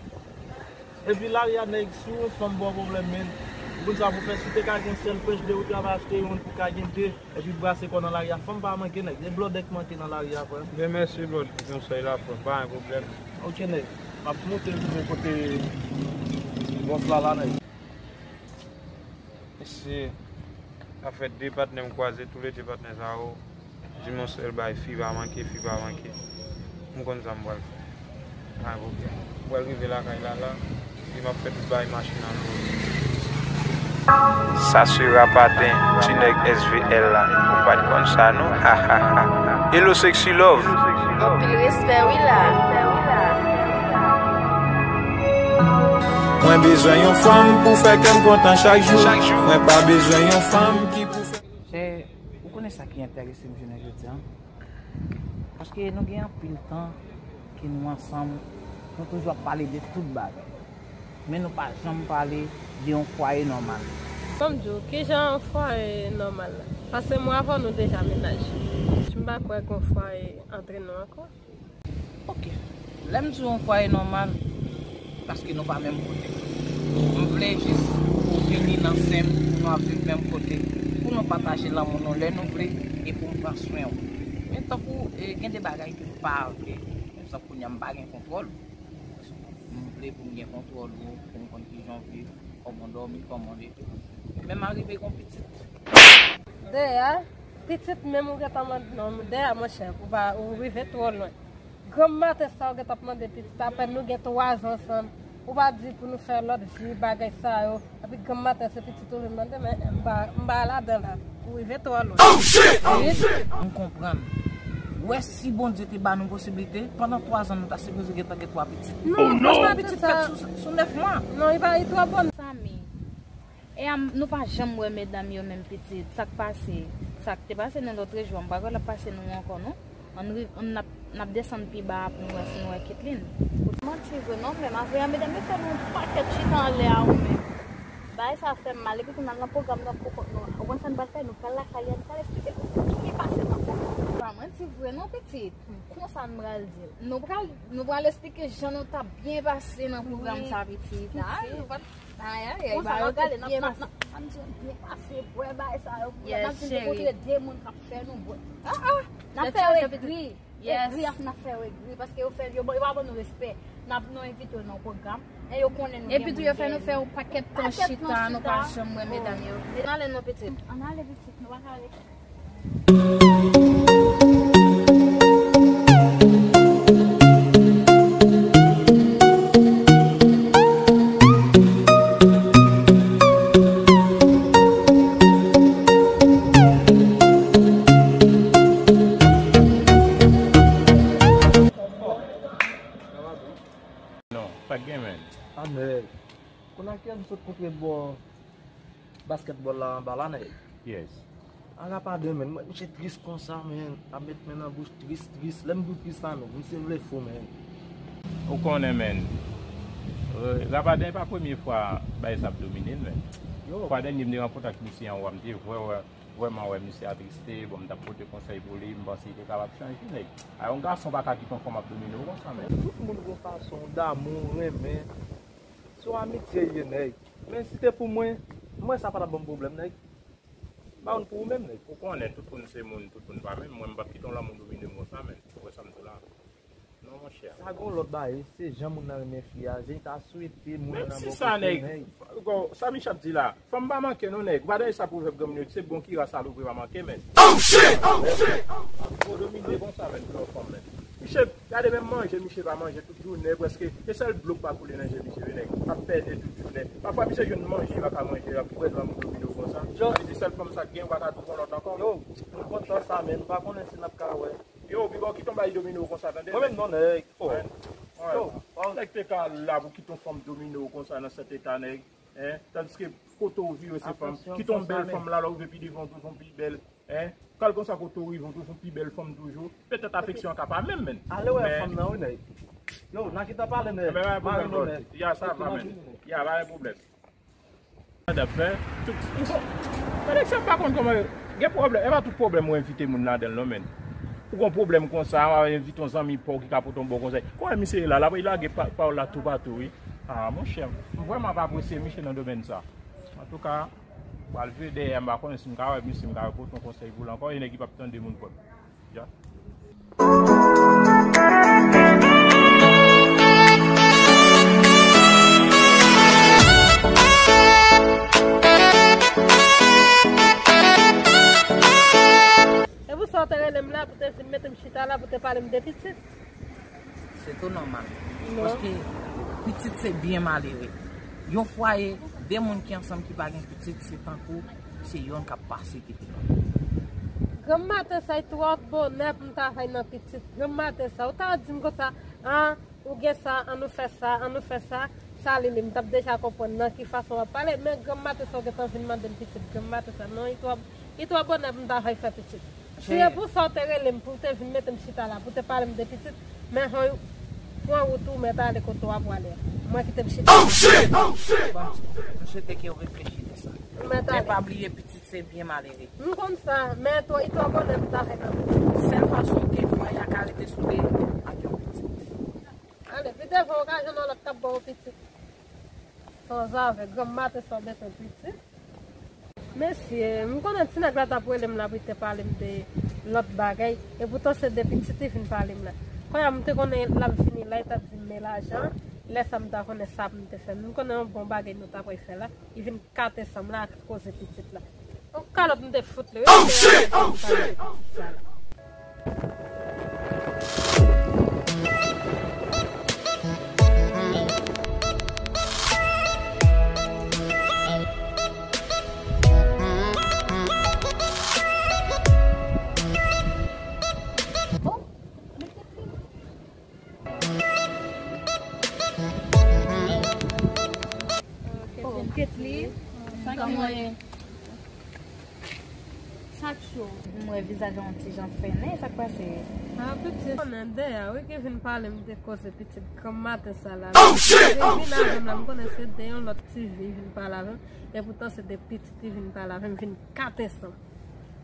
Epi lari a nèg, si yon fanm ba w pwoblèm, menn, ou konn sa pou w fè, si w te ka gen sèl frèch de ou travay achte youn pou w ka gen de. Epi brase kò nan lari a, fanm pa manke nèg. E blòdè k manke nan lari a, frè. Byen, mèsi, blòdè, pou konsèy la, frè. Pa gen pwoblèm. Oke, nèg. M ap monte tounen kote bòs la, la, nèg. Mesye, sa fè de patnè m kwaze, tou le de patnè sa yo di m yon sèl bagay, fi pa manke, fi pa manke. M konn sa m pral fè. Pa gen pwoblèm. M pral rive lakay la la, epi m ap fè tout bagay mache nan lòd. Sa se Rapaten, ti nèg S V L la. Ou pa t konn sa non. Ha, ha, ha. Hello sexy love. Anpil respè wi la. Mwen bezwen yon fanm pou fè kè m kontan chak jou. Mwen pa bezwen yon fanm ki pou fè. Chè, ou konnen sa ki enterese m jounen jodi a? Paske nou gen anpil tan ke nou ansanm, nou toujou ap pale de tout bagay. Men nou pa janm pale de yon fwaye nòmal. Ban m di w, kijan yon fwaye nòmal la? Paske mwen avè w nou deja mennaj. M pa kwè gen yon fwaye antre nou ankò. Ok. Lè m di w yon fwaye nòmal, paske nou pa menm kote. M vle jis pou w vini nan sen m, pou nou ap viv menm kote, pou nou pataje lanmou nou lè nou vle, e pou m pran swen w. Men tankou, e, gen de bagay ke m pa vle. Men tankou kounye a m pa gen kontwòl. M vle pou m gen kontwòl ou, pou m konn kijan w viv, kòman w dòmi, kòman w leve. Men m arive gen yon pitit. Dèyè, pitit menm ou gentan mande, non, dèyè, monchè, ou pa, ou rive twò lwen. Granm maten sa ou gentan ap mande pitit, apèn nou gen twa zan ansanm. Ou pa di pou nou fè lòt vi, bagay sa yo. Epi granm maten se pitit ou vin mande, men m pa, m pa ladan la. Ou rive twò lwen. Oh, shit! Oh, shit! M konprann. Ou wè si Bondye te ba nou posiblite, pandan twa zan nou ta sipoze gentan gen twa pitit. Non, non, non, pitit fèt sou, sou nèf mwa. Non, li pa, li twò bon. Zanmi. E a, nou pa janm wè medam yo menm pitit. Sa k pase? Sa k te pase nou lòtrejou, m pa kwè l ap pase nou ankò, non. Ann ri-, ann ap, n ap desann pi ba a pou nou wè si nou wè Ketline. Manti vre non, men avè a medam yo fè nou yon pakèt chita anlè a ou menm. Bagay sa fè m mal, epi pou n al nan pwogram nan pou kont nou. Ou konn sa n pral fè? Nou pral lakay a, nou pral eksplike nou tout sa ki pase nan pwogram. Pa manti vre non, pitit. Konsa n pral di l. Nou pral, nou pral eksplike jan nou t ap byen pase nan pwogram sa, pitit. Ay, ay, ay, bagay yo te byen pase. N ap di byen pase, bwè bagay sa yo. N ap di nou kontre de moun k ap fè nou bwè. Ah, ah, n ap fè yo egri. Egri ap n ap fè yo egri, paske yo fè, yo, yo pa ban nou respè. N ap, nou envite yo nan pwogram, e yo konnen nou gen moun dèyè nou. Epi tou yo fè nou fè yon pakèt tan chita, nou pa janm wè medam yo. Ann ale non pitit. Ann ale pitit, nou pa ka rete. Non, pa t gen, men. A, nèg. Kounye a ki a m sot kontre bò baskètbòl la anba la, nèg. Yes. A, Rapaden, men, mwen, misye tris konsa, men. Ap met men nan bouch, tris, tris. Lè m di w tris la, non, misye vle fou, men. Ou konnen, men. Rapaden, e pa premye fwa bagay sa ap domine l, men. Yo. Fwa dènye m te rankontre ak misye anwo a, m te vwè, wè, vrèman wè misye atriste. Bon, m t ap pote konsèy pou li, m panse li te kapab chanje, nèg. A, yon gason pa ka kite yon fanm ap domine w konsa, men. Tout moun gon fason damou, renmen. Se yon amitye ye, nèg. Men si te pou mwen, mwen sa pa t ap ban m pwoblèm, nèg. M pa konn pou ou menm, nèg. Ou konnen, tout moun se moun, tout moun pa menm. Mwen, m p ap kite yon lanmou domine m konsa, men. Ou wè sa m di w la? Non, monchè. Sa gon lòt bagay, se jan moun nan renmen fi a, jan li ta swete moun nan bò kote, nèg. Menm si sa, nèg. Sa Michel ap di la, fanm pa manke non, nèg. Ou pa tande sa pwovèb granmoun yo di, se bon ki ras salopri pa manke, men. Oh, shit! Oh, shit! Ap domine konsa, men, pou yon fanm, men. Misye, gade menm manje, misye pa manje tout jounen, prèske se sèl dlo k pa koule nan je misye, wi, nèg. Ap pède tout jounen. Pafwa, misye jwenn manje, li pa ka manje, l ap pran lanmou domine w konsa. Sa vle di sèl fanm sa k gen, ou pa ka twouve yon lòt ankò. Yo, m kontan sa, men m pa konnen si n ap ka wè. Yo, pi bon, kite yon bagay domine w konsa, tande? Mwen menm non, nèg. Oh. Yo, nèg te ka la pou kite yon fanm domine w konsa nan sèt eta, nèg. Hein? Tandiske kote w vire se fanm. Kite yon bèl fanm la, lè w rive pi devan, w toujou pi bèl. Hein? Kal konsa kote w rive, w toujou pi bèl fanm toujou. Petèt afeksyon an ka pa menm, men. Ale wè fanm nan, wi, nèg. Yo, n a gentan pale, nèg. Mari nou, nèg. Ya, sa va, men. Ya, pa gen pwoblèm. Sa n ap fè, tout, bon, nèg sa pa konn kòman yo gen pwoblèm. E pa tout pwoblèm ou envite moun ladan l non, men. Ou gon pwoblèm konsa, w a envite yon zanmi pa w ki ka pote yon bon konsèy. Kòman misye la, l ap lage pa-, pawòl la toupatou, wi. Ah, monchè, m vrèman ap apresye misye nan domèn sa. Antouka, pral vire dèyè, m pa konnen si m ka wè misye, m ka pote yon konsèy pou l ankò, e nèg ki p ap tande moun pwòp. Ya. E pou sa w te rele m la, pou te vin mete m chita la, pou te pale m de pitit? Se tou nòmal. Non. Paske pitit se byen malere. Yon fwaye, de moun ki ansanm ki pa gen pitit, se tankou se yonn k ap pase kite lòt. Granm maten sa, e twò bonè pou m ta fè nan pitit. Granm maten sa, ou ta di m konsa, ah, ou gen sa, an nou fè sa, an nou fè sa. Sa li, li, m t ap deja konprann nan ki fason w ap pale, men granm maten sa, ou gentan vin mande m pitit. Granm maten sa, non, e twò, e twò bonè pou m ta fè fè pitit. Si e pou sa, ou te rele m, pou w te vin mete m chita la, pou w te pale m de pitit, men hon, pran wout ou, mèt ale kote w ap prale a. Mwen kite m chita. Oh, shit! Oh, shit! Bon, m swete ke w reflechi de sa. Mèt ale. Men pa bliye, pitit se byen malere. M konn sa, men twò, e twò bonè pou ta fè nan pitit. Sèl fason ke fwaye a ka rete soude ak yon pitit. Ale, pi devan ou ka jwenn yon lòt k ap ba w pitit. Sanzave, granm maten sa w bezwen pitit. Mesye, m konnen ti nèg la t ap rele m la pou l te pale m de lòt bagay, epoutan se de pitit li vin pale m la. Kounye a m te konnen l ap vini la, li t ap di m men lajan, lè sa m ta konnen sa pou m te fè. M konnen yon bon bagay nou ta pral fè la. Li vin kate san m la ak koze pitit la. Yon kalòt m te fout li, wi. Oh, shit! Oh, shit! Oh, Ketly, kòman w ye? Sa k cho? M wè vizaj ou yon ti jan fennen, sa k pase? Ah, pitit, konnen Deya, wi, ki vin pale m de koze pitit granm maten sa la. Oh, shit! Oh, shit! Li vin avè m la, m konnen se de yon lòt ti vi vin pale avè m, epoutan se de pitit li vin pale avè m, vin kate san m.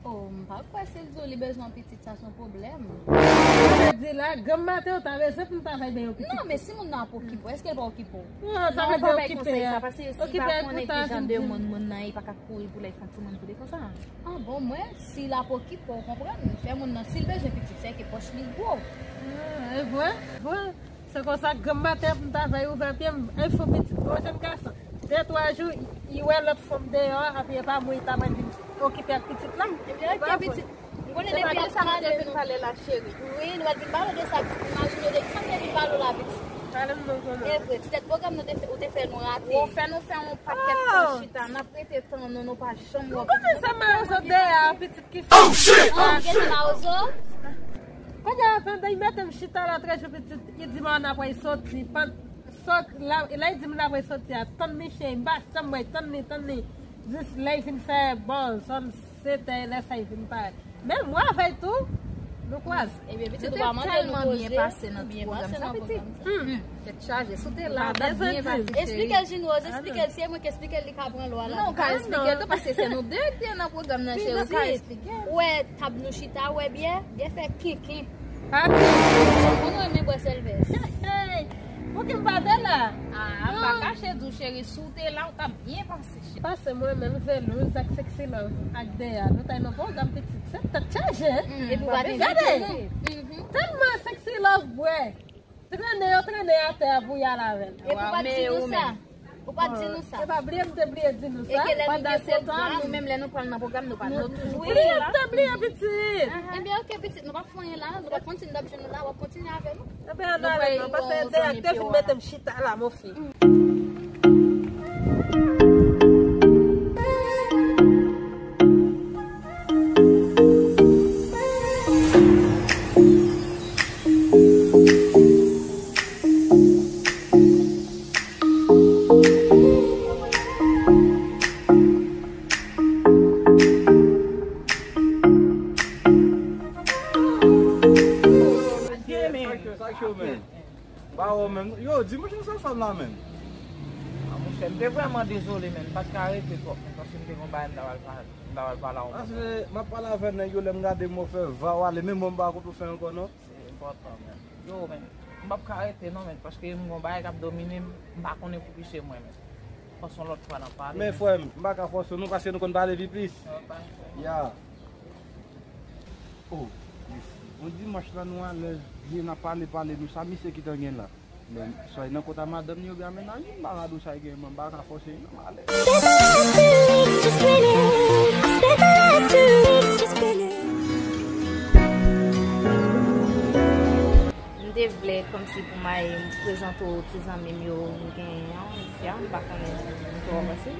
Oh, m pa kwè si l di w li bezwen yon pitit, sa se yon pwoblèm. Sa vle di la, granm maten ou ta bezwen pou m ta fè ben yon pitit. Non, men si moun nan ap okipe w, èske l pa okipe w? Non, sa vle di okipe a. Paske si l pa konnen ki jan de moun moun nan ye, li pa ka kouri pou l al fè yon timoun pou li konsa. Ah bon, mwen, si l ap okipe w, ou konprann? Fè moun nan, si l bezwen pitit, se ke pòch li gwo. Ah, e vre, vre. Se konsa, granm maten pou m ta fè ouvè pye m, e fò pitit, bon jèn gason. De twa jou, li wè lòt fanm deyò, epi e pa mwen, li ta pral vin okipe ak pitit la. Ebyen, oke, pitit. M konnen depi ap pale, vin pale la, cheri. Wi, nou pral vin pale de sa, pitit. Imajine w de ki sa m te vin pale w la, pitit. Pale m non, konnen. E vre, ti tèt pwogram nou te fè, ou te fè nou rate. Ou fè nou fè yon pakèt tan chita, n ap rete tann nou, nou pa janm wè. M konnen se mayo sa deyò, pitit ki fè. Oh, shit! Ah, gen mawozo? Kounye a, pandan li mete m chita la, trè jou pitit, li di m, "Ah, n ap pral soti." Pan-, sot, la, lè li di m n ap pral soti a, tann li cheri, m pa janm wè, tann li, tann li. Jis lè li vin fè bò, zòn sèt è, lè sa li vin parèt. Men m wè avè l tou, nou kwaze. Ebyen, pitit, ou pa mande nou koze. Ou byen pase nan pwogram sa. Hmm. Tèt chaje, si w te la, w t ap byen pase, cheri. Eksplike l, Junior, eksplike l, se mwen ki eksplike l, li ka pran lwa la. Non, ou ka eksplike l tou, paske se nou de ki te nan pwogram nan, cheri, ou ka eksplike l. Ou wè tab nou chita, ou wè byè, byè fè kenken. Sa konn renmen bwè sèlvès. Hey, hey. Pou ki m pa te la? Ah, m pa kache di w, cheri, si w te la, ou t ap byen pase, cheri. Pase mwen menm, Velouz ak Sexy Love ak Deya, nou t al nan pwogram pitit. Se tèt chaje, hein? Epi w pa t envite nou. Tèlman Sexy Love bwè. Trennen yo trennen atè a pou y al avè l. Epi w pa t di nou sa. Ou pa t di nou sa. E pa bliye m te bliye di nou sa. Pandan se tan, nou menm lè nou pral nan pwogram, nou pa, nou toujou kote la. Bliye m te bliye, pitit. Ebyen, oke, pitit, nou p ap fè anyen la, nou p ap kontinye, n ap jwenn nou la, w ap kontinye avè nou. Ebyen, ann ale non, paske Deya te vin mete m chita la, mon fi. Ba ou menm. Yo, di mwen sa fanm la menm. Ah, monchè, m te vrèman dezole, men m pa t ka rete twòp, men paske m te gon bagay m ta pral pa-, m ta pral pale a yon moun. Paske m ap pale avè nèg yo, lè m gade m wè w fè va w ale, menm mwen m pa konn ou fè ankò non. Se enpòtan, men. Yo, men, m p ap ka rete non, men, paske m gon bagay k ap domine m, m pa konnen pou ki se mwen, men. Fòs yon lòt fwa n ap pale. Men, men frè m, m pa ka fòse w non, paske nou konn pale pi plis. Ya. Oh, mesye. Yon dimanch la, nou alèz, byen, n ap pale, pale, nou sa misye ki t an gen la. Men, swa nan kont a madanm li oubyen a mennaj li, m pa ka di w sa l gen, men m pa ka fòse l non, m alèz. Spend the last two weeks just grinning. Spend the last two weeks just grinning. M te vle kòmsi pou m al prezante w ti zanmi m yo m genyen an, isi a, m pa konnen, m twò avanse.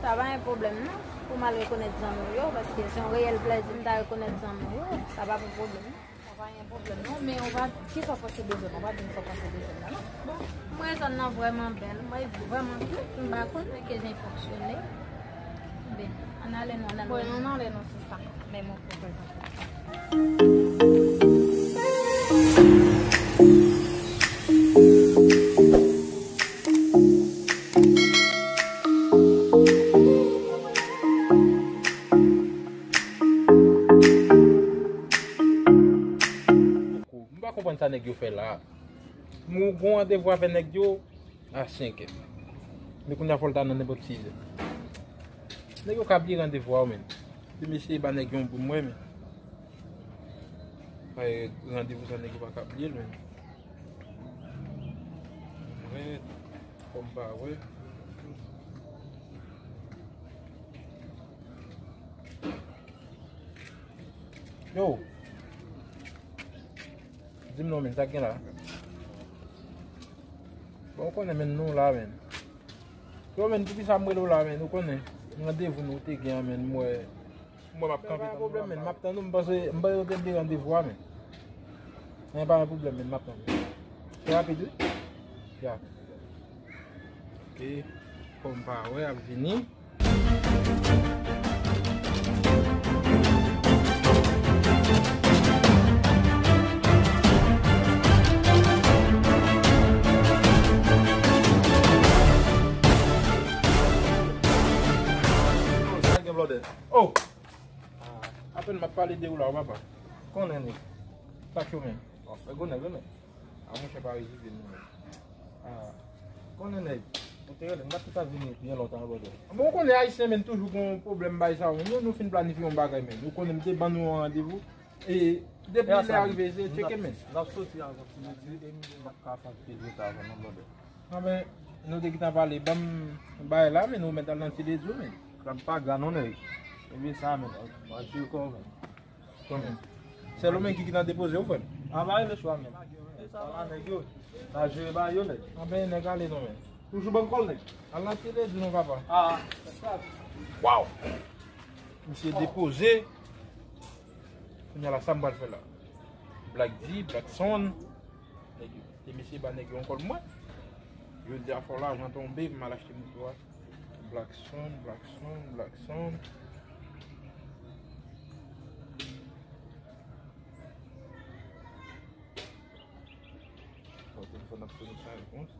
Sa pa yon pwoblèm non, pou m al rekonèt zanmi w yo, paske se yon reyèl plèzi m ta rekonèt zanmi w yo, sa pa pou pwoblèm non. Sa pa yon pwoblèm non, men ou pa, kisa w panse de zòn? Ou pa di m sa w panse de zòn nan non. Bon, m wè zòn nan vrèman bèl, m wè vrèman cute, m pa konn men ke jan l fonksyone. Bon, ann ale non, ann ale. Bon, ann ale non, sista. Men mwen poko M pa konprann sa nèg yo fè la. Mwen gon randevou avè nèg yo a senkè. Men kounye a fò l ta nan nenpòt sizè. Nèg yo ka bliye randevou a yo menm. Ti mesye ba nèg yo yon boum mwen menm. Ay, randevou sa nèg yo pa ka bliye l menm. Mwen, kòm pa wè. Yo. Di m non, men, sa k gen la? Bon, ou konnen, men, nou la, men. Yo, men, poukisa m rele w la, men? Ou konnen, randevou nou te gen an, men, m wè, m wè m ap kanpe. Pa pwoblèm, men, m ap tann ou, m panse, m panse yo te bliye randevou a, men. Men pa gen pwoblèm, men, m ap tann ou. Se rapid, wi. Ya. Ok. Kòm pa wè, ap vini. Sa gen blòdè. Oh! Ah, apèn m ap pale de ou la, papa. Konnen li. Sa k yo menm? Bon, fè gwo nèg, wi, men. A, monchè, pa rive non. Ah, konnen nèg, ou te rele m, m pa t ta vini byen lontan, brother. Bon, ou konnen ayisyen, men, toujou gon pwoblèm bay sa yo. Nou, nou fin planifye yon bagay, men. Ou konnen m te ban nou yon randevou. E depi lè a rive, se tcheke, men. N ap soti avan ti midi, e m pa ka fè anpil reta avan non, brother. Ah, men, nou te gentan pale, ban m bagay la, men, nou mèt al nan ti lezi, men. Krab pa gra non, nèg. Ebyen sa, men, antre kò, men. Kòman? Sèl ou menm ki gentan depoze w, frè m? A, ba, e le chwa, men. Ala nèg yo. Sa jere ba yo, nèg. Anben, nèg ale non, men. Toujou ban m kòl, nèg. Al nan tele di non, papa. Ah, sa. Waw! Misye depoze. Kounye a la, sa m pral fè la? Black D, Black Sound. Nèg yo. Te mesye ba nèg yo yon kòl mwen. Yo di a fò lajan tonbe, m al achte moto a. Black Sound, Black Sound, Black Sound. Bon, telefòn ap sone san repons.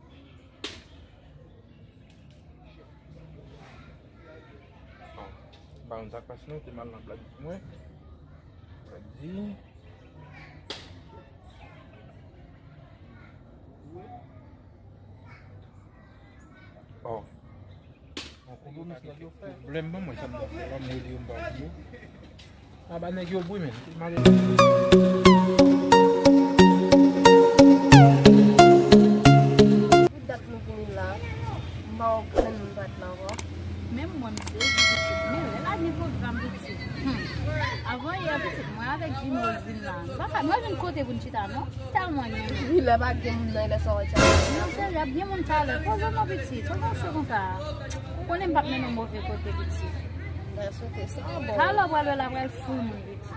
Bon, m pa konn sa k pase non, te mal nan plak di mwen. Plak di. Oh. Yon konpwomis nèg yo fè. Pwoblèm ban mwen sa m ta fè la, m rele yo m pa di yo. Aba nèg yo bri, men. Tout dat nou vini la, m pa wè grenn moun pa t la ankò. Menm mwen, m sezi pitit. Men lè la gen pwogram pitit. Hmm. Avan yè, pitit mwen avèk Jimmy vin la. Nou pa ka, nou pa jwenn kote pou n chita, non? Tèlman gen. Wi, lè pa gen moun nan, lè sa w wè tèlman. Non, serye, ap gen moun talè. Poze non, pitit. Poze w cho konsa. Ou konnen m p ap mennen w move kote, pitit. Mwen swete sa, bon. Talè w pral wè la pral full moun, pitit.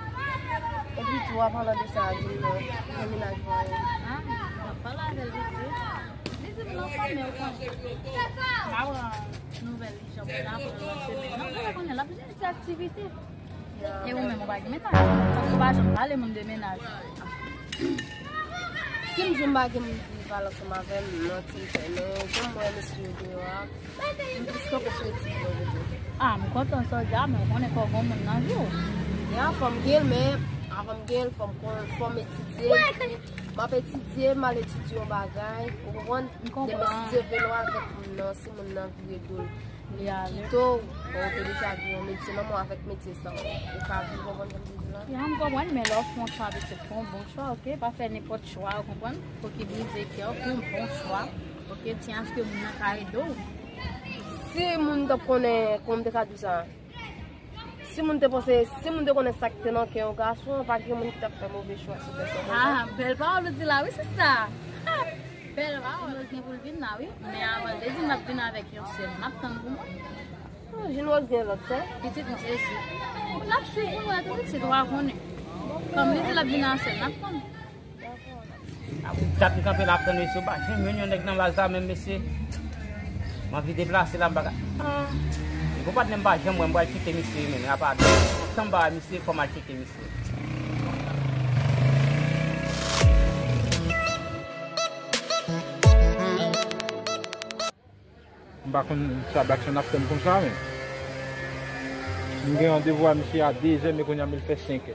Epi tou, an palan de sa, di m non, gen mennaj mwen. Ah, m ap pale avè l, pitit. Li di m nan fanmi, ou konnen. M ap pran nouvèl li, jan pou n aprann nan semèn nan. Ou konnen, l ap jwenn ti aktivite. E ou menm, ou pa gen mennaj? Ou pa janm pale moun de mennaj. Si m di w m pa gen moun ki pale ansanm avè m, manti m fè, men jan m wè mesye yo deyò a, m plis kanpe sou etid mwen pito. Ah, m kontan sa w di a, men ou konnen fò w gon moun nan vi w. Ya, fò m gen l, men avan m gen l, fò m kon, fò m etidye, epi m ap etidye, m al etidye yon bagay, ou konprann? M konprann. Demen si Dye vle, w avèk moun nan, si moun nan vire do l, li kite w, bon, ou te deja gen yon metye nan men w, avèk metye sa, ou ka viv, ou konprann sa m vle di la? Ya, m konprann, men lè w fè yon chwa, pitit, fè yon bon chwa, oke? Pa fè nenpòt chwa, ou konprann? Fò ki brize kè w, fè yon bon chwa, oke? Ti aske moun nan ka ede w. Si moun t ap konnen, kòman m te ka di w sa? Si moun te panse, si moun te konnen sa k te nan kè yon gason, pa gen moun ki t ap fè move chwa sou pèsòn konsa. Ah, bèl pawòl ou di la wi, sista. Ha! Bèl pawòl. Rose gen pou l vin la wi, men avan l te di m l ap vin avèk yon sèl. M ap tann pou mwen. Jin Rose gen lòt sè. Pitit m sezi. N ap swiv pou nou wè tou pitit, w a konnen. Kòm li di l ap vin nan sèl, n ap tann. Ap dat m kanpe la ap tann mesye, m pa janm jwenn yon nèg nan baz la menm mesye. M anvi deplase la, m pa ka. Depi patnè m pa janm wè m pral kite misye, men apa tan m pa wè misye, fò m al tcheke misye. M pa konn sa Blackson ap fè m konsa, men. M gen randevou a misye a dezè, men kounye a men l fè senkè.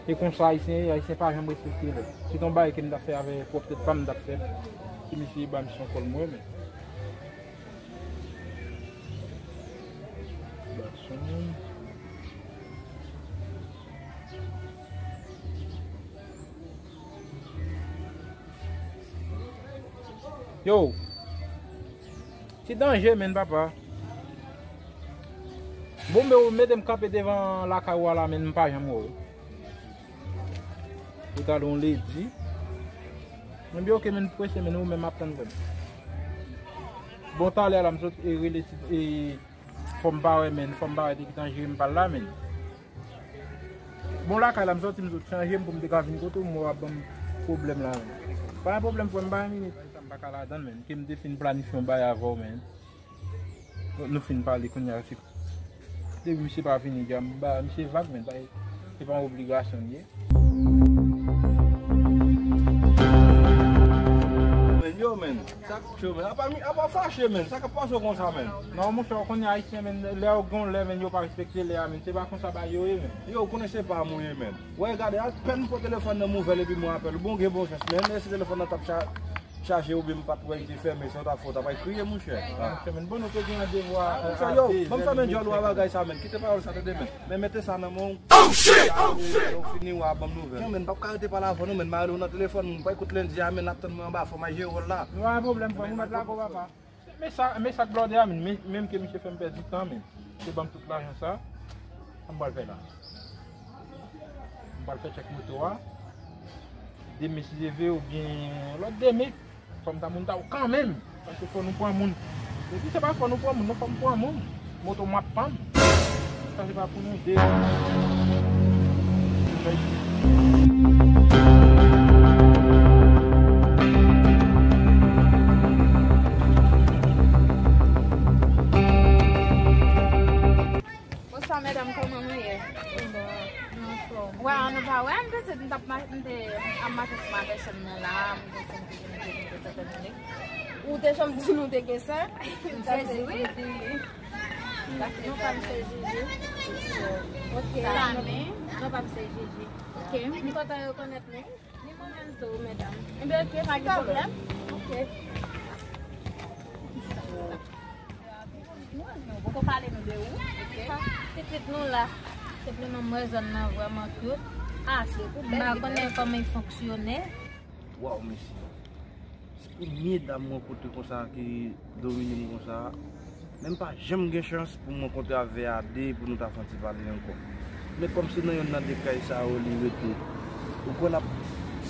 E konsa Ayisyen ye, Ayisyen pa janm respekte lè. Se t on bagay ke m t ap fè avè pwòp tèt pa m, m t ap fè. Si misye ba m son kòl mwen, men. Blackson. Yo! Ti danje, menn, papa. Bon, men ou mete m kanpe devan lakay ou a la, menn, m pa janm wè w. Ou t al on ledi. Mwen di, oke, menn, prese, menn, ou menm ap tann, menn. Bon, talè a la, m sot e rele ti, e, fò m pa wè, menn, fò m pa wè, te gentan jere m pa l la, menn. Bon, lakay la, m sòti, m sot chanje m pou m te ka vin kote w, men w ap ban m pwoblèm la, menn. Pa gen pwoblèm, frè m, pa gen minit. Sa m pa ka ladann, menn. Ke m te fin planifye yon bagay avè w, menn. Nou fin pale kounye a, se depi misye pa vini, dja m ba misye vag, menn. Pa, se pa yon obligasyon li ye. Menn, yo, menn. Sa k cho, menn. Apa mi, apa fache, menn. Sa k ap pase w konsa, menn? Non, monchè, w konnen Ayisyen, menn, lè yo gen yon lè, menn, yo pa respekte lè a, menn. Se pa konsa bagay yo ye, menn. Yo, w konnen se pa m ou ye, menn. Wè, gade, apèn m pran telefòn nan m ouvè l epi mwen apèl ou. Bon, gen bon chans, menn. Lè si telefòn nan t ap cha-, chaje oubyen m pa t wè l te fèmen, sa w t ap fè, w t ap al kriye, monchè. Ah, monchè, menn, bon, nou te gen randevou a, ah, monchè, a yo, dezè, ban m fèmen djòl ou a bagay sa, menn. Kite pawòl sa, tande, menn. Men mete sa nan men w. Oh, shit! Lè w fini, w a ban m nouvèl. Yo, menn, m p ap ka rete pale avè nou, menn. M a rele w nan telefòn, mwen pa ekout lendi a, menn, n ap tann mwen anba, fò m al jere wòl la. Pa gen pwoblèm, frè m, ou mèt la, bon, papa. Men sa, men sa k blòdè a, menn, men, menm ke misye fè m pèdi tan, menn. Misye ban m tout lajan sa, sa m pral fè la? M pral fè tchèk moto a. Demen, si Dye vle, oubyen lòt demen. Fò m ta moun ta ou kanmenm. Paske fò nou pran moun. Depi se pa fò nou pran moun, non, fò m pran moun. Moto m ap pann. Sa se pa pou nou de. Bonswa, medam, kòman nou ye? Anfòm. Wè, nou pa wè m, pitit, m t ap ma-, m te ap mache sou ma pèsòn nan la, m te senti ke m te gen sèten nèg. Ou te janm di nou te gen sè? M sezi, wi. Non, pa m se Jiji. Ok. Samy. Non, pa m se Jiji. Ok. M kontan rekonèt nou. Ni mwen menm tou, medam. Enben, ok, pa gen pwoblèm. Ok. Nou poko pale nou de ou. Ok. Pitit nou la. Senpleman, m wè zòn nan vrèman cute. Ase pou bèl. M pa konnen kòman l fonksyone. Waw, mesye. Se premye dam m rankontre konsa ki domine m konsa. Men m pa janm gen chans pou m rankontre avè a de pou nou ta fè yon ti pale ankò. Men kòm se nan yonn nan de kay sa yo li rete, ou kwè l ap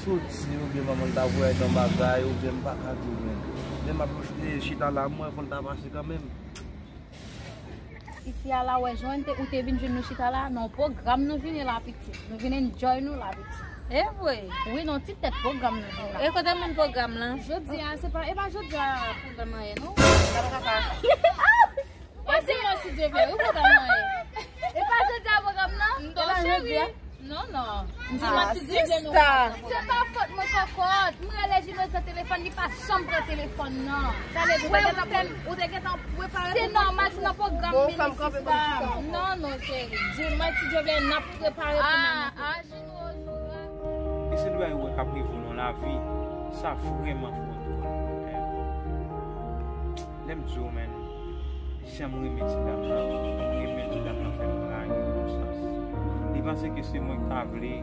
soti oubyen manman l ta voye al nan bagay, oubyen m pa ka di w menm. Men m ap chita la, m wè fò l ta pase kanmenm. Isi a la, wè jan ou te, ou te vin jwenn nou chita la, nan pwogram nou vini la, pitit. Nou vin enjoy nou la, pitit. E vre? Wi, nan ti tèt pwogram nou vin la. E kote moun pwogram lan? Jodi a, se pa, e pa jodi a pwogram lan ye, non. Sa pa ka pa. Ou di mwen si Dye vle, wi, pwogram lan ye. E pa jodi a pwogram lan? Non, cheri. Non, non. M di, ah, mwen, si Dye vle, nou sista. Se pa fòt mwen, kòkòt. Mwen rele Jimèz nan telefòn, li pa janm pran telefòn nan. Sa vle di, ou te gentan, ou te gentan prepare pou mwen. Se nòmal, se nan pwogram. Bon, fè m kanpe, sista. Non, non, cheri. Di mwen, si Dye vle, n ap prepare pou mwen. Ah, ah, Jimèz, ou la. E se dwa yo wè k ap rive w nan lavi. Sa vrèman fè w dwòl. Lè m di w, menn, jan m renmen ti dam nan, m renmen ti dam nan fè m rayi l yon sans. Li panse ke se mwen ki ta vle,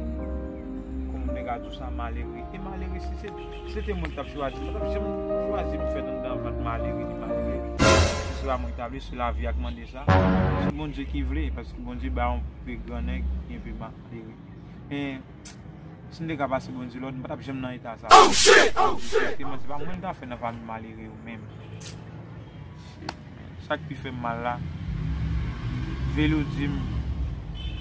kòman m te ka di w sa, malere. E malere, si se, si se te mwen ki t ap chwazi, m pa t ap janm chwazi pou fèt anndan vant malere ni malere. Se pa mwen ki ta vle, se lavi a k mande sa. Se Bondye ki vle, paske Bondye bay yon pe grannèg, yon pe malere. Men, si m te ka pase Bondye lòd, m pa t ap janm nan eta sa. Oh, shit! Oh, shit! Se pa mwen m ta fè nan fanmi malere yo menm. Sa k pi fè m mal la, Velo di m,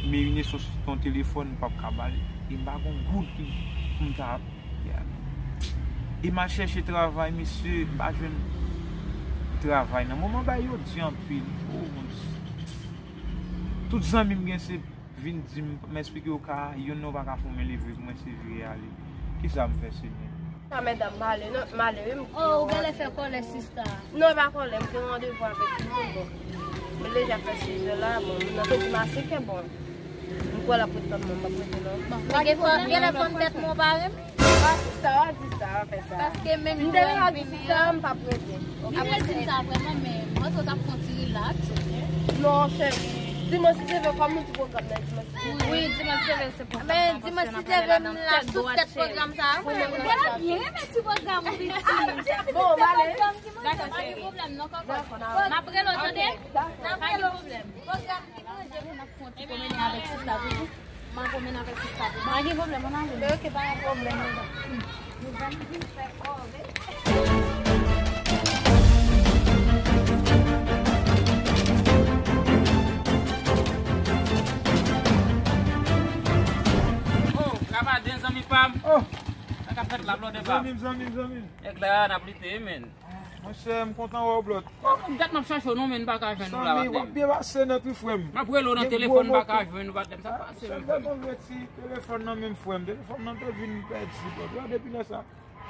Merineso sot nan telefòn, m p ap ka ba li. E m pa gon goud ki pou m ta ap. E m al chèche travay, mesye, m pa jwenn travay. Nan moman bagay yo di anpil. Oh, mon Dieu. Tout zanmi m gen se vin di m, m esplike yo ka, youn nan yo pa ka fè yon men leve pou mwen, se vire ale. Kisa m fè, Senyè? Sa medam, m ale non, m ale wi, m Oh, ou genlè fè kòlè sista. Non, e pa kòlè, m gen randevou avèk yon moun, bon. Mwen deja fè sizè la, bon, moun nan te di m a senk è, bon. M kwè l ap ret tann mwen, m p ap rete non. Bon, genlè fò, genlè fò m tèt mwen pa renmen. Pa sista, pa di sa, pa fè sa. Paske menm M te jan di sista, m p ap rete. Li vle di m sa vrèman, men mwen sot ap fè yon ti relax, ok? Non, cheri. Dimanch si Dye vle, kòm nou di pwogram nan dimanch si Dye vle. Wi, dimanch si Dye vle, se pwogram nan. Men dimanch si Dye vle, m la sou tèt pwogram sa. Mwen byen renmen ti pwogram ou, pitit. Bon, m ale. Dakò, cheri. Pa gen pwoblèm non, kòkòt. M ap rele w, tande? Dakò. Pa gen pwoblèm. Pwogram ki manje, moun ap fè yon ti pwomennen avèk sista toujou. M ap pwomennen avèk sista toujou. Pa gen pwoblèm, ann ale. Men ok, pa gen pwoblèm, medam. Nou vin vin fè kòve. Oh, Rapaden, zanmi pa m. Oh! Sa k ap fèt la, blòdè pa m? Zanmi m, zanmi m, zanmi m. Nèg la, n ap lite, men. Monchè, m kontan wè w, blòd. Bon, dat m ap chache w non, men m pa ka jwenn ou la, patnè m. Zanmi, w ap byen pase nèt wi, frè m. M ap rele w nan telefòn, m pa ka jwenn ou, patnè m. Sa pase menm, frè m. Sèlman konvèti telefòn nan menm, frè m. Telefòn nan te vin pèdi, blòd. Yo, depi lè sa,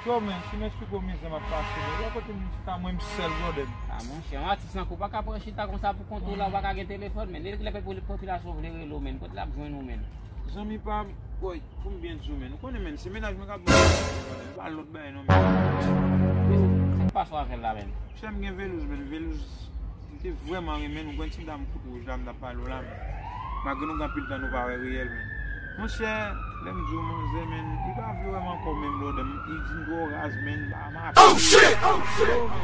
yo, men, si m esplike w mizè m ap pase, blòd. Wè kote m chita, mwen m sèl, blòdè m. A, monchè, yon atis tankou w pa ka pran chita konsa pou kont ou la, ou pa ka gen telefòn, men. Lè, lè popilasyon vle rele w, men, kote l ap jwenn ou, men? Zanmi pa m, woy, pou m byen di w, men, ou konnen, men, se mennaj mwen k ap ban m, men, pa lòt bagay non, men. Sa k pase w avè l la, men? Monchè, m gen Velouz, men, Velouz, m te vrèman renmen l, ou konn ti dam kout wouj la, m t ap pale w la, men. Malgre nou gen anpil tan nou pa wè reyèl, men. Monchè, lè m di w, manzè, men, li pa vle wè m ankò, men, blòdè m, li di m twò raz, men, m pa, m pa. Oh, shit! Oh, shit! Yo, men.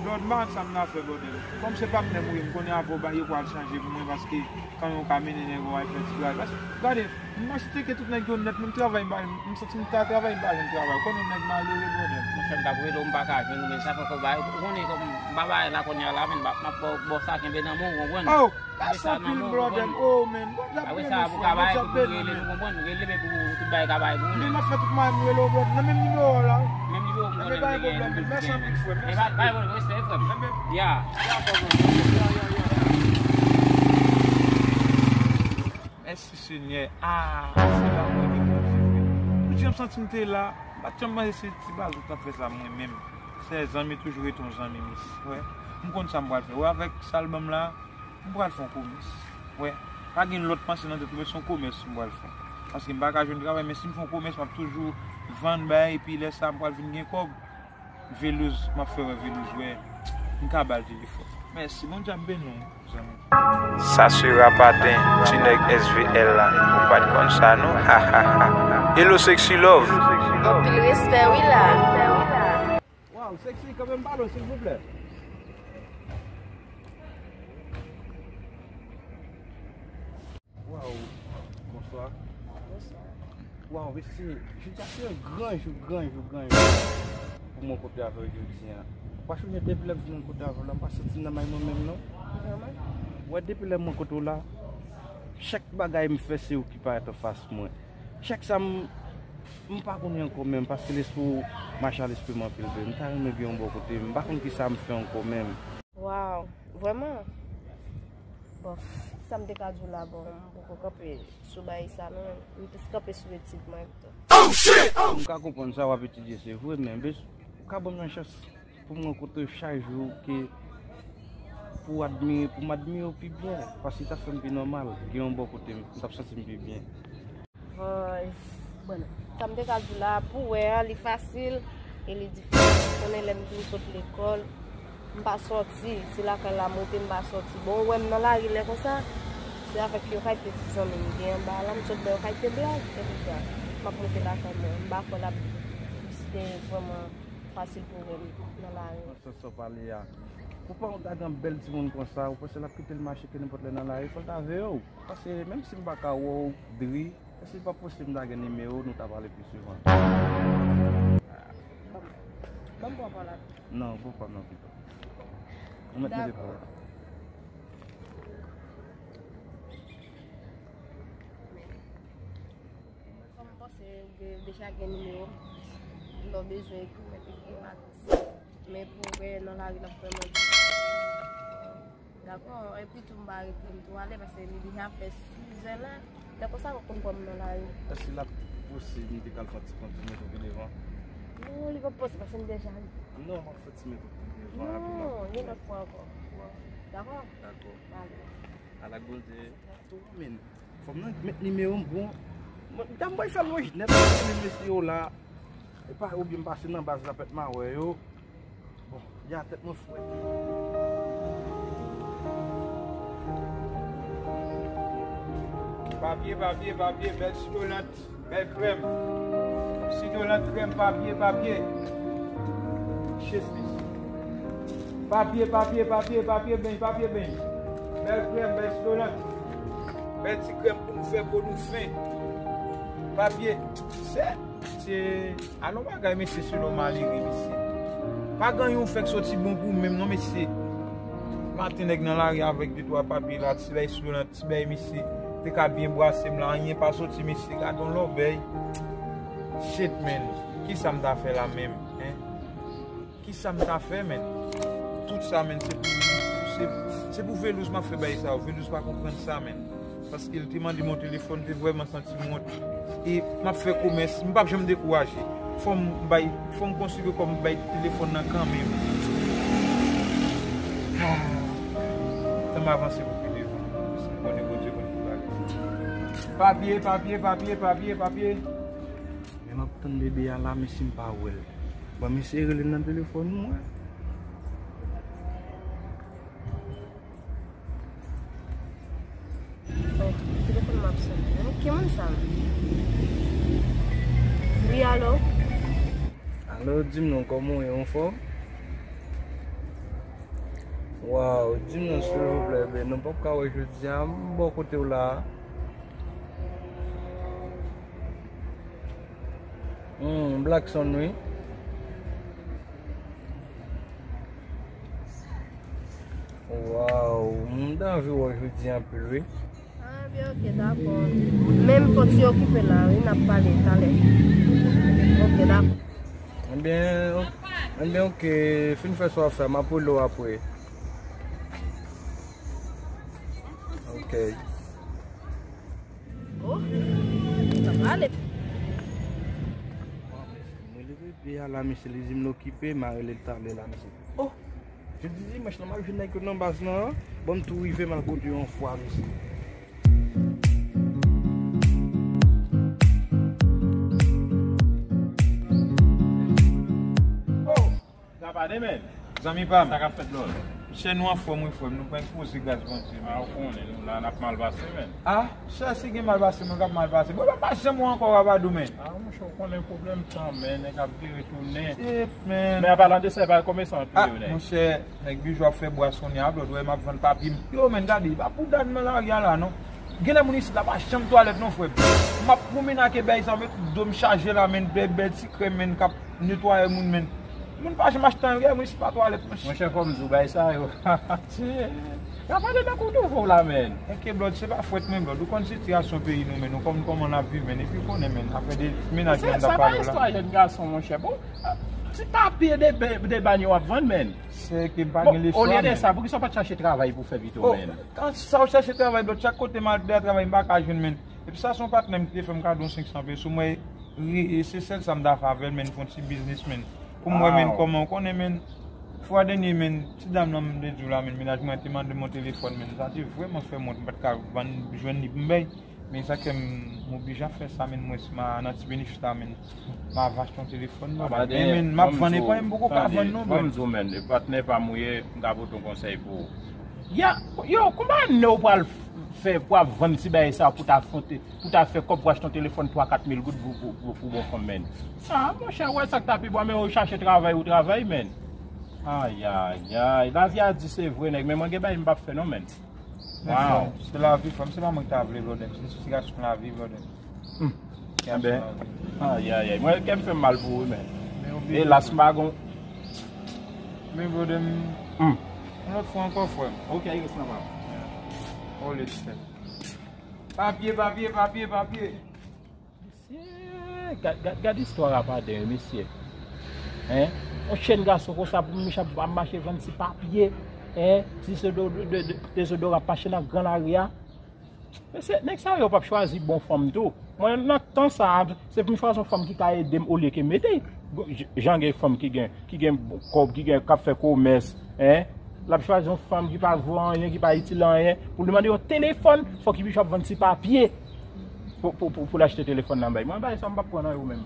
Blòd, m pa konn sa m ta fè, blòdè m. Kòm se patnè m ou ye, m konnen avè w bagay yo pral chanje pou mwen, paske kanmenm ou ka mennen nèg ou al fè ti bagay. Paske, gade, m mache tcheke tout nèg yo nèt, men m travay, m pa, m santi m ta travay, m pa jwenn travay. Ou konnen nèg malere, blòdè m. Monchè, m t ap rele w, m pa ka jwenn ou, men sa fè kò bagay, ou konnen kòm m pa bay la kounye a la, men m ap, m ap ba w, ba w sa kenbe nan men w, ou konprann? Oh! Kenbe sa nan men w, ou konprann? Apre sa, pou ka bay, pou rele, nou konprann, rele, men pou tout bagay ka bay pou ou, men. Men m ap fè tout mwayen m rele w, blòd, nan menm nimewo a la. Menm nimewo m konnen m te genyen, nou tout genyen. Mèsi anpil, frè m. Mèsi anpil. E pa, pa gen pwoblèm, respè, frè m. Ya. Ya, frè m. Ya, ya, ya, ya. Mèsi, Senyè. Ah, se la mwen gen Bondye vre. Pou jan m santi m te la, m pa t janm panse se ti bazou k t ap fè sa mwen menm. Se zanmi toujou rete yon zanmi, mesye. Wè. M konn sa m pral fè. Wè, avèk sa l ban m la, m pral fè yon komès. Wè. Pa gen lòt panse nan tèt mwen, se yon komès m pral fè. Paske m pa ka jwenn travay, men si m fè yon komès, m ap toujou vann bagay, epi lè sa a, m pral vin gen kòb. Velouz, m ap fè wè Velouz wè m ka ba l telefòn. Mèsi, Bondye ap beni w, zanmi. Sa se Rapaden, ti nèg S V L la. Ou pa t konn sa, non? Ha, ha, ha. Hello, Sexy Love. Anpil respè, wi, la. Waw, Sexy, kanpe m balon, silvouplè. Waw, bonswa. Bonswa. Waw, mesye, jodi a se yon gran jou, gran jou, gran jou pou mwen kontre avè w jodi a. Paske mwen depi lè m vin kontre avè w la, m pa santi m nan may mwen menm, non. Vrèman? Wè, depi lè mwen kontre w la, chak bagay m fè, se ou ki parèt anfas mwen. Chak sa m, m pa konnen ankò menm, paske lespri w mache a lespri m anpil vre. M ta renmen gen yon bò kote, m pa konn kisa m fè ankò menm. Waw, vrèman? Bon, sa m te ka di w la, bon, m poko kanpe sou bagay sa, non. M plis kanpe sou etid mwen pito. Oh, shit! Oh! M ka konprann sa w ap etidye, se vre, men bes, ou ka ban m yon chans pou m rankontre w chak jou, ke pou w admire, pou m admire w pi byen, paske sa fè m pi nòmal, gen yon bò kote m, m t ap santi m pi byen. Bon, bon, sa m te ka di w la, pou wè a, li fasil e li difisil. Ou konnen lè m vin sot lekòl, m pa sòti. Se lakay la m rete, m pa sòti. Bon, ou wè m nan lari lè konsa, se avèk yon kalite ti zanmi m gen anba la, m sot nan yon kalite blag, e poutèt m ap monte lakay mwen. M pa kwè l ap vrèman fasil pou wè m nan lari. Nan sans sa w pale a, pou paran w ta gen bèl timoun konsa, ou panse l ap kite l mache ke nenpòt lè nan lari, fò l ta veye w. Paske menm si m pa ka wè w dri, èske li pa posib m ta gen nimewo w, nou ta pale pi souvan? Ban m pran pa w la. Non, pran pa m nan pito. Ou mèt mete pa w la. Deja gen nimewo m. Lè w bezwen ekri, w mèt ekri m adrès. Men pou w wè nan lari, l ap vrèman difisil. Dakò? Epi tou, m pa rete m tou ale, paske li deja fè sizè la. Lè konsa, w konn kòm nan lari. Èske l ap posib m te ka al fè ti pran ti mèt pi devan? Non, li p ap posib, paske m deja rive. Non, m ap fè ti mèt pi devan rapidman. Non, yon lòt fwa ankò. Dakò? Dakò. Ale. Ala Bondye. Twa, men. Fò m nan met nimewo m bon. Mwen, m ta m bay fè lòj nèt, men mesye yo la. E pa oubyen m pase nan baz la pèt mawè yo. Bon, ya tèt mwen frèt. Papye, papye, papye, bèl sidolant. Bèl krèm. Sidolant, krèm, papye, papye. Chèz pis. Papye, papye, papye, papye, beny, papye, beny. Bèl krèm, bèl sidolant. Bèl ti krèm pou nou fè po nou fen. Papye. Se, se, alon bagay, mesye, selon malere, mesye. Pa gen yon fèk soti bon pou menm, non, mesye. Maten, nèg nan lari avèk de twa papye la, ti bèl sidolant. Ti bèy misye te ka byen bwase m la, anyen pa soti misye, gade yon lòbèy. Shit, man. Kisa m ta fè la menm, en? Kisa m ta fè, man? Tout sa, man, se pou, se, se pou Velouz m ap fè bagay sa yo. Velouz pa konprann sa, man. Paske l te mande m yon telefòn, m te vrèman santi m wont. E m ap fè komès, m p ap janm dekouraje. Fò m bay, fò m konsidere kòm m bay telefòn nan kanmenm. Ah, tan m avanse pou pi devan. Si m konnen Bondye konn ki bagay. Papye, papye, papye, papye, papye. Men m ap tann bebe a la, men si m pa wè l. Bon, m eseye rele l nan telefòn mwen. Oh, telefòn m ap sonnen. Ki moun sa? Wi, alo? Alo, di m non, kòman w ye, anfòm? Waw, di m non, silvouplè, ben, nou p ap ka wè jodi a, m bò kote w la a. Hmm, Blackson, wi. Waw, m ta anvi wè w jodi anpil, wi. Ah, byen, ok, dakò. Men m fon ti okipe la, wi, n ap pale talè. Ok, dakò. Ebyen, ok, ebyen, ok, fin fè sa w ap fè, m ap rele w apre. Ok. Oh, sa va ale. Mwen leve bebe a la, mesye, li di m l okipe, m a rele l talè la, mesye. Oh, jodi dimanch la, m ap jwenn nèg yo nan baz lan, ban m tou rive, m al kote yo yon fwa, mesye. Oh! Sa pa de, men. Zanmi pa m. Sa k ap fèt, lòd? Chè nou anfòm, wi, frè m. Nou pran poze gras Bondye, men. A, ou konnen, nou la, n ap mal pase, men. A, chè, si gen mal pase, mwen k ap mal pase. Mwen pa janm wè ankò Rabadou, men. A, monchè, ou konnen pwoblèm tan, men, nèg ap vire tounen. Shit, men. Men, an palan de sa, e pa komèsan an tou ye, nèg. Monchè, nèg Bijou ap fè bwa sonnen a, lòd, wè, m ap vann papye m. Yo, men, gade, pa bouda m nan lari a la, non. Genlè moun isit la pa janm twalèt, non, frè m. M ap pwomennen ak bèy sa, met do m chaje la, men, bèl, bèl ti krèm, men, k ap netwaye moun, men. Moun pa janm achte anyen, moun isit pa twalèt, monchè. Monchè, fò m di w, bagay sa yo. Rapòte nan kou toufe w la, men. Enke, blòd, se pa fwèt mwen, blòd. Ou konn sitiyasyon peyi nou, men. Ou konn kòman n ap viv, men. Epi w konnen, men. Afè de mennaj mwen m t ap pale w la. Se pa istwa jèn gason, monchè. Bon, ti papye de, de bann yo w ap vann, men. Se ke m pa gen lechwa, men. Olye de sa, poukisa w pa t chache travay pou fè pito, men? Kan sa w chache travay, blòd, chak kote m al travay, m pa ka jwenn, men. Epi sa se yon patnè m ki te fè m kado yon senk san peso. Mwen, ri, e se sèl sa m ta fè avè l, men, fè yon ti biznis, men. Pou m wè, men, kòman, ou konnen, men, fwa dènye, men, ti dam nan m te di w la, men, mennaj mwen te mande m yon telefòn, men, sa te vrèman fè m wont, m pa t ka vann, jwenn li pou m bay. Men sa k fè m oblije ap fè sa, men, mwen, si m a nan ti benefis la, men, m a achte yon telefòn, men, men, m ap vann, e pa m poko ka vann non, men. Ban m di w, men, e patnè pa m ou ye, m ka pote yon konsèy pou ou. Ya, yo, konbyen ane w pral fè pou ap vann ti bagay sa pou ta fè, pou ta fè kòb pou achte yon telefòn twa kat mil goud pou, pou, pou, pou bon fanm, men? A, monchè, ou wè sa k ta pi bon, men ou chache travay, ou travay, men. Ay, ay, ay, lavi a di se vre, nèg, men mwen gen bagay m p ap fè non, men. Waw. Se lavi, frè m, se pa mwen ki ta vle, brother m, se sitiyasyon lavi, brother m. Hmm. Enben, ay, ay, ay. Mwen, kè m fè m mal pou ou, men. Elas, m pa gon. Men, brother m. Hmm. Yon lòt fwa ankò, frè m. Ok, respè, pa. Always, frè m. Papye, papye, papye, papye. Gad, gad, gad istwa rapaden yo, mesye. Hein? Yon jèn gason konsa pou misye ap, ap mache vann ti papye, hein? Ti dezodo-, de, de, dezodoran ap mache nan gran lari a. Men se, nèg sa yo p ap chwazi bon fanm tou. Mwen, nan tan sa a, se pou m chwazi yon fanm ki ka ede m olye ke mete. Jan gen fanm ki gen, ki gen kòb, ki gen, k ap fè komès, hein? L ap chwazi yon fanm ki pa vo anyen, ki pa itil anyen. Pou l mande yon telefòn, fòk li ap vann ti papye pou, pou, pou, pou l achte telefòn nan bay. Mwen, bay sa, m p ap pran nan yo menm.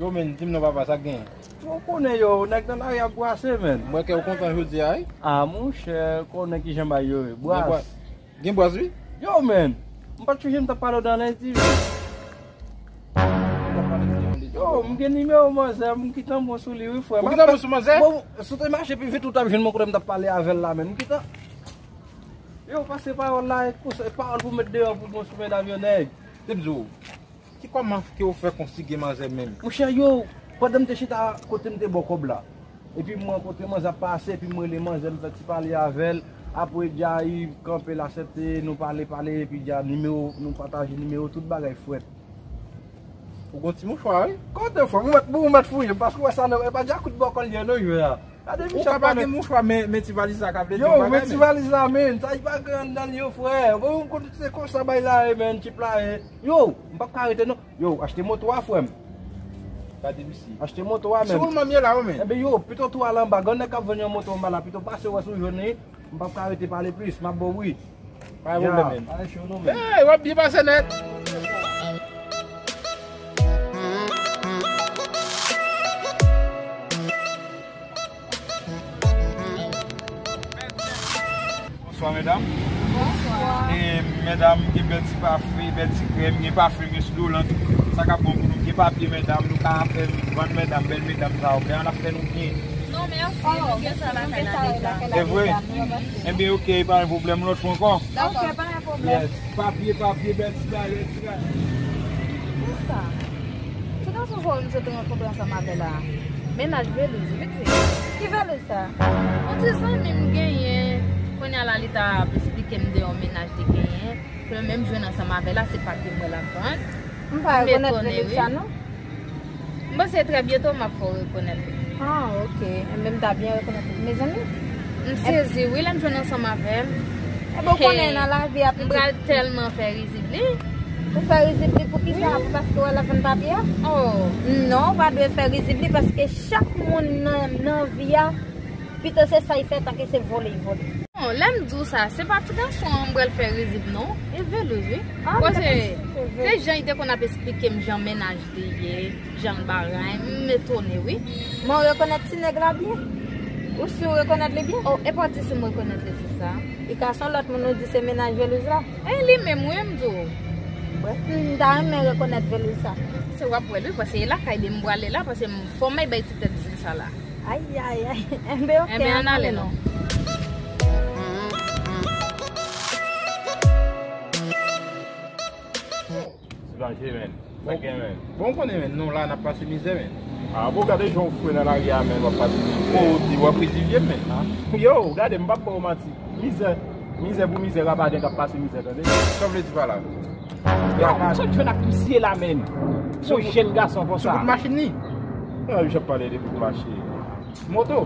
Yo, men, di m non, papa, sa k genyen? Ou konnen yo, nèg nan lari ap brase, men. M wè kè w kontan jodi a, wi. Ah, monchè, konnen kijan bagay yo ye. Bras. Gen bras, wi. Yo, men, m pa t chonje m t ap pale w dan lendi, men. Yo, m gen nimewo manzè, m gentan bon sou li, wi, frè. Ou gentan bon sou manzè? Bon, si w te mache pi vit, ou t ap jwenn mwen kote m t ap pale avè l la, men. M gentan. Yo, pase pawòl la, e konsèy, pawòl pou met deyò pou bon sou medam yo, nèg. Te m di w. Ki kòman ke w fè konsige manzè menm? Monchè, yo, pandan m te chita kote m te ba w kòb la, epi m rankontre manzè ap pase, epi m rele manzè, m fè ti pale avè l. Apre, dja li kanpe l aksepte, nou pale, pale, epi dja nimewo, nou pataje nimewo, tout bagay frèt. Ou gon ti mouchwa, wi. Kote, frè? Ou mèt, ou mèt fouye m, paske w wè sa, non, e pa dja kout bò kò l ye, non, jwè a. Gade, misye ap pale. Ou ka pa gen mouchwa, men, men ti valiz la ka vle di yon bagay, men. Yo, men ti valiz la, men, sa li pa gen anndan l yo, frè. Bon, yon kote se konsa bay la ye, men, tip la ye. Yo, m p ap ka rete, non. Yo, achte moto a, frè m. Gade misye. Achte moto a, men. Sou manm ye la, wi, men. Enben, yo, pito tou al anba. Gen nèg k ap vann yon moto anba la, pito pase wè si w jwenn li. M p ap ka rete pale plis, m ap ba w bri. Pa gen pwoblèm, men. Ey, w ap byen pase nèt. Bonswa, medam. Bonswa. E, medam, gen bèl ti pafe, bèl ti krèm, gen pafe, gen dezodoran. Sa k ap bon pou nou, gen papye, medam, nou ka fè vann, medam, bèl medam sa yo, men an ap fè nou byen. Non, mèsi, nou gen sa lakay la deja. E vre? Enben, oke, pa gen pwoblèm, lòt fwa ankò. Dakò. Oke, pa gen pwoblèm. Yes. Papye, papye, bèl ti bagay, bèl ti bagay. Sista, ti gason sa w m sot rankontre ansanm avè la, mennaj Velouz, wi, ti. Ki Velouz sa? Yon ti zanmi m genyen, kounye a la, li ta ap esplike m de yon mennaj li genyen. Ke mwen menm jwenn ansanm avè la, se papye mwen l ap vann. M pa rekonèt Velouz sa, non. M panse trè byento m ap fè w rekonèt li. Ah, oke. Enben, m ta byen rekonèt li. Mezanmi. M sezi, wi, lè m jwenn ansanm avè l. Enben, ou konnen nan lavi a, pitit. M pral tèlman fè rizib li. Ou fè rizib li pou ki sa? Wi. Pou paske w wè l ap vann papye a? Oh. Non, ou pa dwe fè rizib li paske chak moun nan, nan vi a, pito se sa l fè tanke se vole l vole. Non, lè m di w sa, se pa ti gason an m pral fè rizib non, e Velouz, wi. Ah, paske se jan li te konn ap esplike m jan mennaj li ye, jan l bagay, m etone, wi. Men w rekonèt ti nèg la byen? Ou si w rekonèt li byen? Oh, e pa w di si m rekonèt li, sista. Li ka se yon lòt moun ou di se mennaj Velouz la? E li menm, wi, m di w. Bon, m ta renmen rekonèt Velouz sa. Se w ap wè l, wi, paske e lakay li m prale la, paske m fò m al bay ti tèt zen sa la. Ay, ay, ay. Enben, oke, enben, ann ale non. Soulaje, men. Sa gen, men. Bon, ou konnen, men, nou la, n ap pase mizè, men. Ah, bon, gade jan w fre nan lari a, men, w ap pase mizè. Ou di, w ap rizibye m, men. Ah. Yo, gade, m p ap ba w manti. Mizè, mizè pou mizè, rapaden k ap pase mizè, tande. Sa w vle di pa la? Yo, m sot jwenn ak misye la, men. Yon jèn gason konsa. Sou bout machin li? Ah, misye ap pale de bout machin. Moto.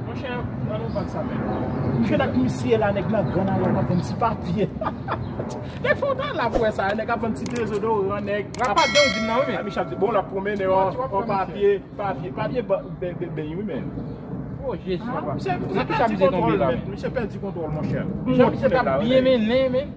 Monchè, nan nou vag sa menm. M jwenn ak misye la, nèg nan gran lari a k ap vann ti papye. Nèg fè w ta la pou wè sa, nèg ap vann ti dezodoran, nèg. Rapaden w di m nan, wi, men. Ah, misye ap di, bon, l ap pwonmennen, on papye, papye, papye, ben, ben, ben, wi, men. Oh, Jezi, papa. Misye pèdi kontwòl, men. Misye pèdi kontwòl, monchè. Jan misye t ap byen mennen, men.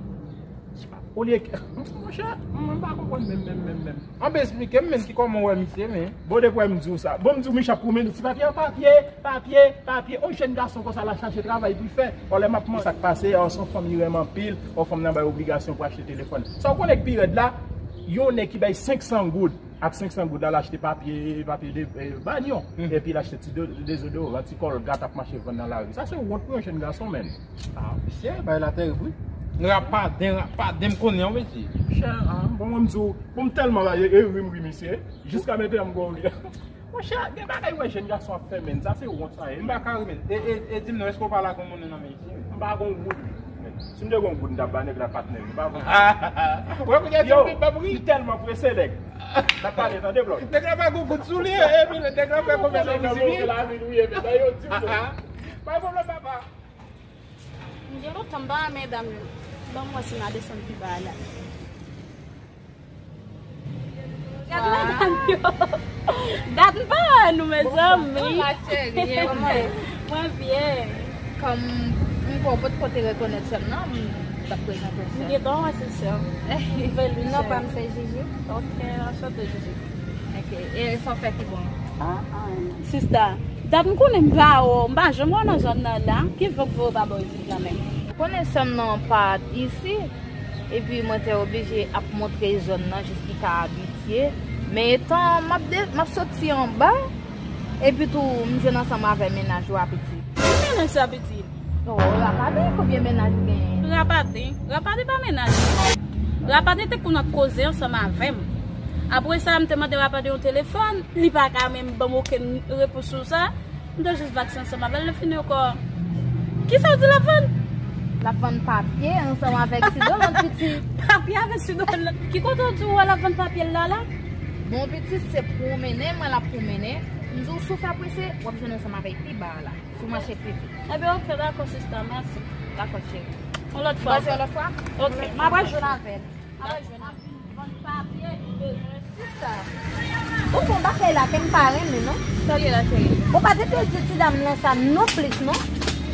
Olye ke, monchè, mwen pa konprann menm, menm, menm, menm. Anben, esplike m menm ki kòman w wè misye, men. Bon, depi w wè m di w sa. Bon, m di w, misye ap pwonmennen ti papye, papye, papye, papye. Yon jèn gason konsa, l al chache travay pou l fè. Ò, lè m ap mande sa k pase, ò, se yon fanm li renmen anpil, ò, fanm nan bay obligasyon pou achte telefòn. Sa w konnen k pi rèd la, yon nèg ki bay senk san goud. Ak senk san goud la, l achte papye, papye de, eh, banyon. Epi l achte ti de, dezodoran, ti kòlgat ap mache vann nan lari. Sa se wont pou yon jèn gason, menm. Ah, mesye, bagay la terib, wi. Rapaden, rapaden, m konnen w, mesye. Chè, ah, bon, mwen m di w, bon, m tèlman ri, e ri m ri, mesye. Jiska mentnan m gon ri. Monchè, gen bagay wè jèn gason ap fè, menm. Sa se wont sa ye. M pa ka ri, menm. E, e, e di m non, èske w pa lage yon moun nan men, mesye? M pa gon wout. Si m te gen yon goud, m t ap ba nèg la patnè m, li pa vre. Wè, kounye a, yo, m tèlman prese, nèg. N ap pale, tande, blòd. Nèg la pa gen goud sou li, epi nèg la fè konfyans a Jezi. Wi, epi nan yo di m. Pa gen pwoblèm, papa. M gen lontan m pa wè medam yo. Ban m wè si m a desann pi ba a la. Gad medam yo. Dat m pa wè nou, mezanmi. Bonjou, ma chérie, kòman w ye? Mwen byen. Kòm m kwè w potko te rekonèt sè m nan, m t ap prezante w sè m. M gentan wè se sè w. Velus. Non, pa m se Jiji. Ok, anchante, Jiji. Ok, e sa w fè ki bon? Ah, ah. Sista, dat m konnen m pa wè w, m pa janm wè w nan zòn nan la. Ki vag voye w pa bò isit la menm? Konnen sè m nan pa t isi, epi mwen te oblije ap montre zòn nan jis li ka abitye. Men etan m ap de-, m ap soti anba, epi tou m jwenn ansanm avè mennaj ou a piti. Ki mennaj sa piti? Oh, Rapade, konbyen mennaj ou genyen? Rapade? Rapade pa mennaj mwen. Rapade te konn ap koze ansanm avè m. Apre sa, m te mande Rapade yon telefòn, li pa ka menm ban m okenn repons sou sa. M te jis vakse ansanm avè l, lè fini ankò. Kisa w di l ap vann? L ap vann papye ansanm avèk Sidolant piti. Papye avèk Sidolant? Ki kote w di w wè l ap vann papye l la la? Bon, piti, se pwomennen mwen l ap pwomennen. M di w, si w fè prese, w ap jwenn ansanm avè l pi ba a la. Si w mache pi vit. Ebyen, ok, dakò, sista, mèsi. Dakò, cheri. Yon lòt fwa. Yon lòt fwa? Ok, m ap rejwenn avè l. M ap rejwenn avè l. Vann papye, li bezwen sista. Ou fè yon bagay la ke m pa renmen, non. Sa l ye la, cheri? Ou pa te dwe di ti dam lan sa non plis, non.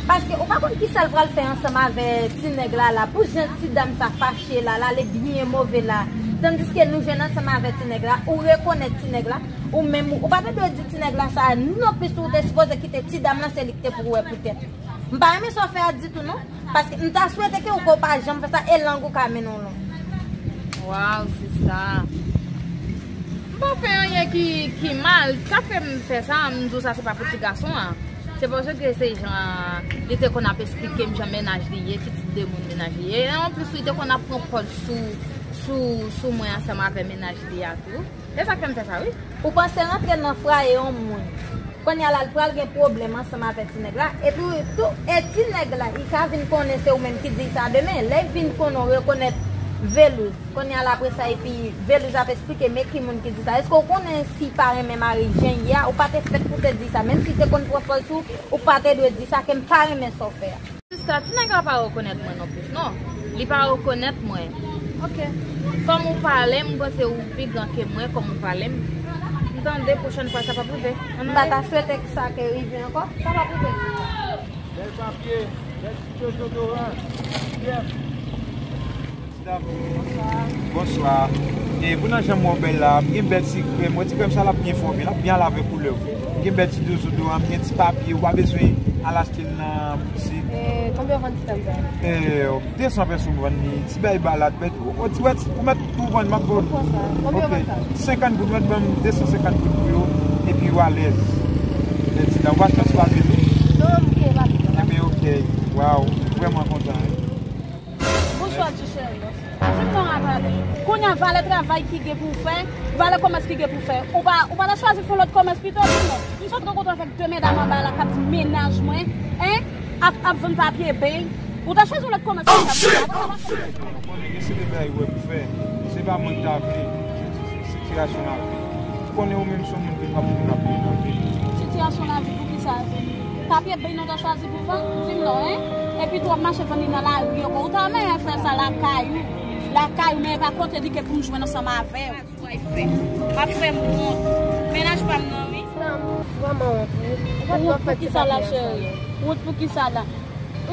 Paske ou pa konn kisa l pral fè ansanm avè ti nèg la la. Pou jan ti dam sa fache la, l ale byen move la. Tandiske nou jwenn ansanm avè ti nèg la, ou rekonèt ti nèg la, ou menm, ou pa te dwe di ti nèg la sa non plis, ou te sipoze kite ti dam lan, se li ki te pou wè pou tèt li. M pa renmen sa w fè a ditou, non. Paske m ta swete ke ou, ke w pa janm fè sa, e lang ou ka mennen w lwen. Waw, sista. M pa fè anyen ki, ki mal. Sa fè m fè sa, m di w sa se pa pou ti gason an. Se paske se jan li te konn ap esplike m jan mennaj li ye, ki tip de moun mennaj li ye. E anplis, li te konn ap pran pòz sou, sou, sou mwen ansanm avè mennaj li a tou. E sa k fè m fè sa, wi. Ou panse rantre nan fwaye yon moun, kounye a la, l pral gen pwoblèm ansanm avè ti nèg la. Epi tou, e ti nèg la, li ka vin konnen se ou menm ki di sa demen. Lè l vin konnen w rekonèt Velouz. Kounye a la, apre sa, epi Velouz ap esplike, men ki moun ki di sa. Èske w konnen si l pa renmen mari l jan l ye a, ou pa te fèt pou te di sa. Menm si l te konn pran pòz sou ou, ou pa te dwe di sa, ke m pa renmen sa w fè a. Sista, ti nèg la pa rekonèt mwen non plis, non. Li pa rekonèt mwen. Ok. Kòm ou pale, m panse ou pi gran ke mwen, kòm ou pale, m, m tande pwochèn fwa sa p ap rive. M pa ta swete sa ke rive ankò. Sa p ap rive. Bèl papye, bèl ti dezodoran. Bonswa. Bonswa. E pou nan jan m wè w bèl la, m gen bèl ti krèm. Wè ti krèm sa l ap byen fòme, l ap byen al avèk koulè w. M gen bèl ti dezodoran, m gen ti papye, ou pa bezwen al achte l nan boutik. E konbyen w vann ti krèm sa? E, de san peso m vann li, ti bay balad, bèl, ou, ou, ti wè, ti, ou mèt tou vann, m ap vann. Ou pran sa. Konbyen w vann sa? Senkant goud, mèt ban m de san senkant goud pou yo, epi ou alèz. Bèl ti dam, ou pa achte yon ti papye tou? Non, m gen papye. Ebyen, ok. Waw, m vrèman kontan, wi. Bonswa, ti cheri. Di m non, Rapade. Kounye a, valè travay ki gen pou w fè, valè kòmès ki gen pou w fè. Ou pa, ou pa ta chwazi fè yon lòt kòmès pito, di m non. M sot rankontre avèk de medam anba la k ap di mennaj mwen, en, ap, ap vann papye beny. Ou ta chwazi yon lòt kòmès pito. Ou konnen gen se de bagay ou wè pou fè. Se pa mwen ki ta vle. Sitiyasyon lavi. Ou konnen ou menm se yon moun ki pa pou moun ap viv nan vi. Sitiyasyon lavi pou ki sa? Papye beny non ta chwazi pou vann? Di m non, en? Epi tou w ap mache vann li nan lari ankò. Ou ta renmen fè sa lakay ou. Lakay ou, men e pa kote li ke pou m jwenn ansanm avè w. M ap fè, m ap fè m wont. Mennaj pa m nan, wi. Sa m vrèman wont, wi. Ou pa dwe fè ti bagay sa yo. Wont pou ki sa la?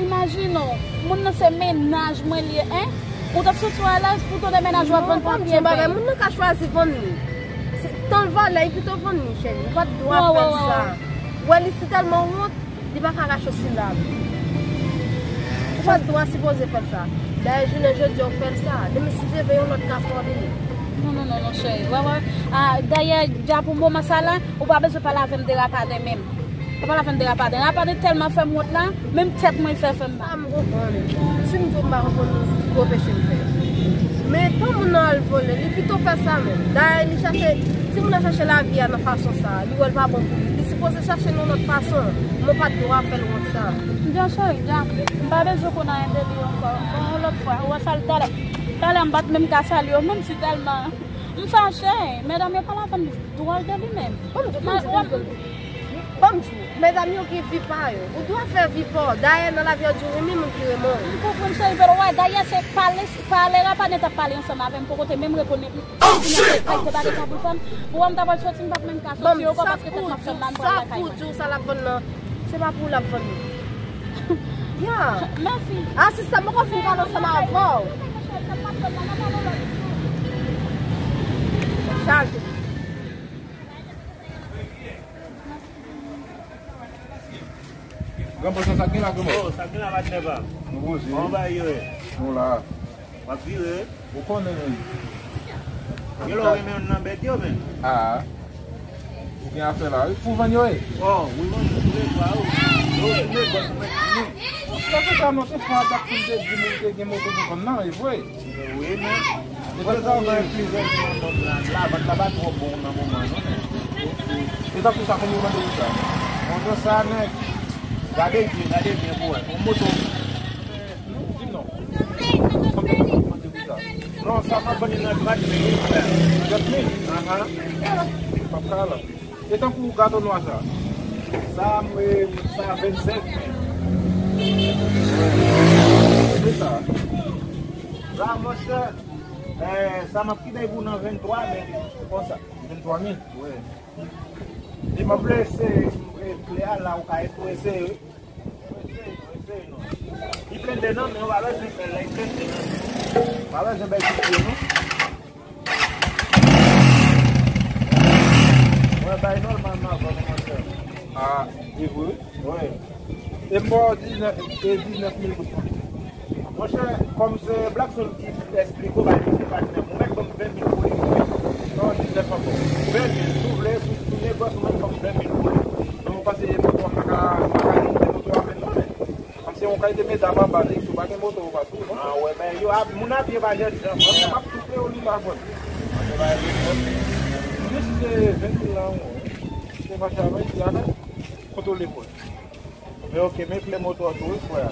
Imajine w, moun nan se mennaj mwen li ye, en? Ou t ap santi w alèz pou tande mennaj ou ap vann papye beny? Moun nan ka chwazi vann li. Se tan l valè, li pito vann li, cheri. Ou pa t dwa fè l sa. Ou wè li si tèlman wont, li pa ka rache yon silab. Ou pa t dwa sipoze fè l sa. Dayè, jounen jodi a, ou fè l sa. Demen, si Dye vle, yon lòt ka fè w li. Non, non, non, non, cheri. Wè, wè. Ah, dayè, dja pou moman sa la, ou pa bezwen pale avè m de Rapade menm. Ou pa pale avè m de Rapade. Rapade tèlman fè m wont la, menm tèt mwen fè fè m mal. Sa m konprann. Si m di w m pa konprann, ou anpeche m fè. Men tan moun nan al vòlè, li pito fè sa menm. Dayè, li chache, si moun nan chache lavi a nan fason sa, li wè l pa bon pou li. Li Sipoze chache nou lòt fason. Mwen pa t dwe fè l wont sa. Dja cheri, dja. M pa bezwen konn anyen de li ankò. Bon, yon lòt fwa. Ou wè sa l talè. Talè m pa t menm ka salye w, menm si tèlman m fache. Medam yo pa la vann dwòl de li menm. Ban m di w, ban m di w, ban m di w. Ban m di w, medam yo gen vi pa yo. Ou dwe fè vi pa w. Dayè, nan lavi a, di w renmen moun ki renmen w. M konprann, cheri, pero wè, dayè, se pale, pale, pa nèt ap pale ansanm avè m, poko te menm reponn li. Kay te bagay sa pou l fè m. Pou wè m ta pral soti, m p ap menm ka soti ankò paske tèt m ap fè m la, m pral lakay mwen. Sa pou di w sa l ap vann nan, se pa pou w l ap vann li. Ya. Mèsi. Asistan, mwen konn fin pale ansanm avè w. Chaje. Granmoun, sa k gen la, granmoun? Oh, sa k gen la, patnè pa m? Nou poze. Kòman bagay yo ye? Nou la. W ap vire? Ou konnen. Gen lè w renmen youn nan bèt yo, men. Ah. Ou gen afè la, wi. Pou vann yo, wi? Oh, wi, mwen, mwen, mwen, mwen, mwen, mwen. Nan tout sa, non, se fwa Jackson te di nou te gen moto pou vann nan, e vre. Wi, men. E sa, sa gen plizyè moun nan mond lan. Lavann la pa twò bon nan moman, non, men. E tankou sa, konbyen w vande pou sa? Moto sa, nèg. Gade byen, gade byen pou wè. Yon moto. Di m non. Konbyen w vande pou sa? Non, sa m ap vann li nan trant mil, wi, frè. Trant mil? Ahan. M ap ka la. E tankou gato nwa sa? Sa, mwen, sa vennsenk mil. Se sa. La, monchè, eh, sa m ap kite pou nan venntwa mil. Konsa. Venntwa mil? Wi. E m ap lese, eh, kle a la, ou ka eseye, wi. Li blende non, men ou pa bezwen fè l, li blende non. Ou pa bezwen bay kout pye non. Mwen bay nòmalman avan, monchè. Ah, e vre? Wi. E m ba w diznèf, e diznèf mil goud. Monchè, kòm se Black Soul ki esplike w, bay misye patnè m, ou mèt ban m ven mil pou li. Non, diznèf ankò. Ven mil, si w vle, si w, si w negosye, ou mèt ban m ven mil pou li. Non, ou panse moto a m pa ka, m pa ka kite moto a menm non, men. Kòm se yon kalite medam anba, nèg, si w pa gen moto, ou pa sou, non? Ah, wè, men yo ap, moun ap ye pa jèt jan, frè. Mwen, m ap toufe yo, li pa fòt. Mwen, se pa jèt jan. Jis se ven mil la, mwen. Se pa travay, se afè. Kontwole, frè. Men ok, men kle moto a tou, wi, frè.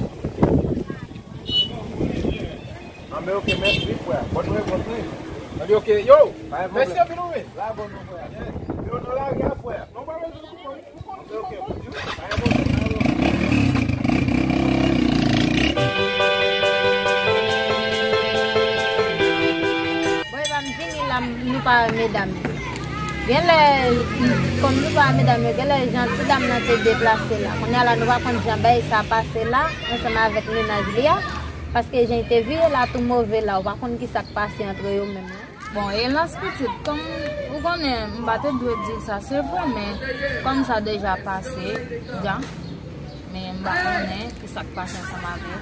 An, men ok, mèsi, frè. Bòn repons, wi. Ann, ok, yo! Pa gen pwoblèm. Mèsi anpil, wi. La bòn, mon frè. Yo, nan lari a, frè. Non, pa bezwen koupe, wi. Ok, ok. Pa gen pwoblèm, pa gen pwoblèm. Bon, e pa m vini la, nou pa wè medam yo. Genlè, kòm nou pa medam yo, genlè jan ti dam nan te deplase la. Kounye a la, nou pa konn jan bagay sa pase la, ansanm avèk mennaj li a. Paske jan l te vire la tou move la, ou pa konn ki sa k pase antre yo menm nan. Bon, e Lans pitit, kòm ou konnen, m pa te dwe di w sa, se vre, men kòm sa deja pase, dja, men m pa konnen ki sa k pase ansanm avè l.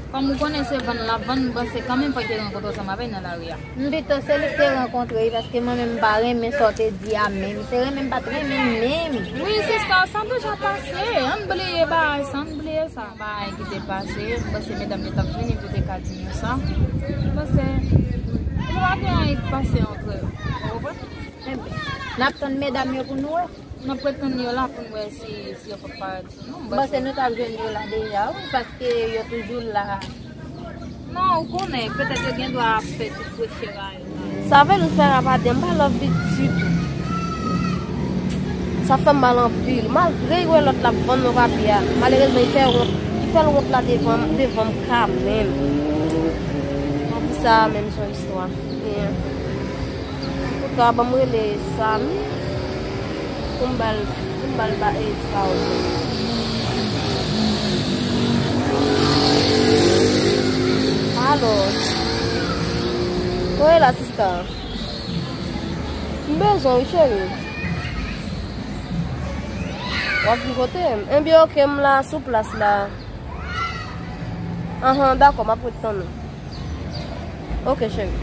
Kòm ou konnen se vann l ap vann, m panse kanmenm fòk te rankontre ansanm avè l nan lari a. M pito se li k te rankontre wi, paske mwen menm m pa renmen sa w te di a menm. Se renmen m pa t renmen menm. Wi, sista, sa deja pase. Ann bliye bagay sa, ann bliye sa. Bagay ki te pase, m panse medam yo t ap vini pou te ka di nou sa. M panse, nou pa gen anyen ki pase antre yo. Ou konprann? Enben, n ap tann medam yo pou nou wè. N ap ret tann yo la pou n wè si, si yo p ap parèt sou nou. M panse nou t ap jwenn yo la deja, wi, paske yo toujou la. Non, ou konnen, petèt yo gen dwa ap fè ti frechè la. Sa vle di fè rapadyè, m pa love li ditou. Sa fè m mal anpil. Malgre l wè lòt la ap vann nan papye a, malerezman, li fè wont, li fè l wont la devan, devan m kanmenm. Anpi sa menm se yon istwa. Antouka, ban m rele Samy pou m ba l, pou m ba l ba, eh, ti kawòs. Alo. Kote w ye la, sista? M bezwen w wi, cheri. W ap vin kote m? Enben, ok, m la sou plas la. Anhan, dakò, m ap ret tann ou. Ok, cheri.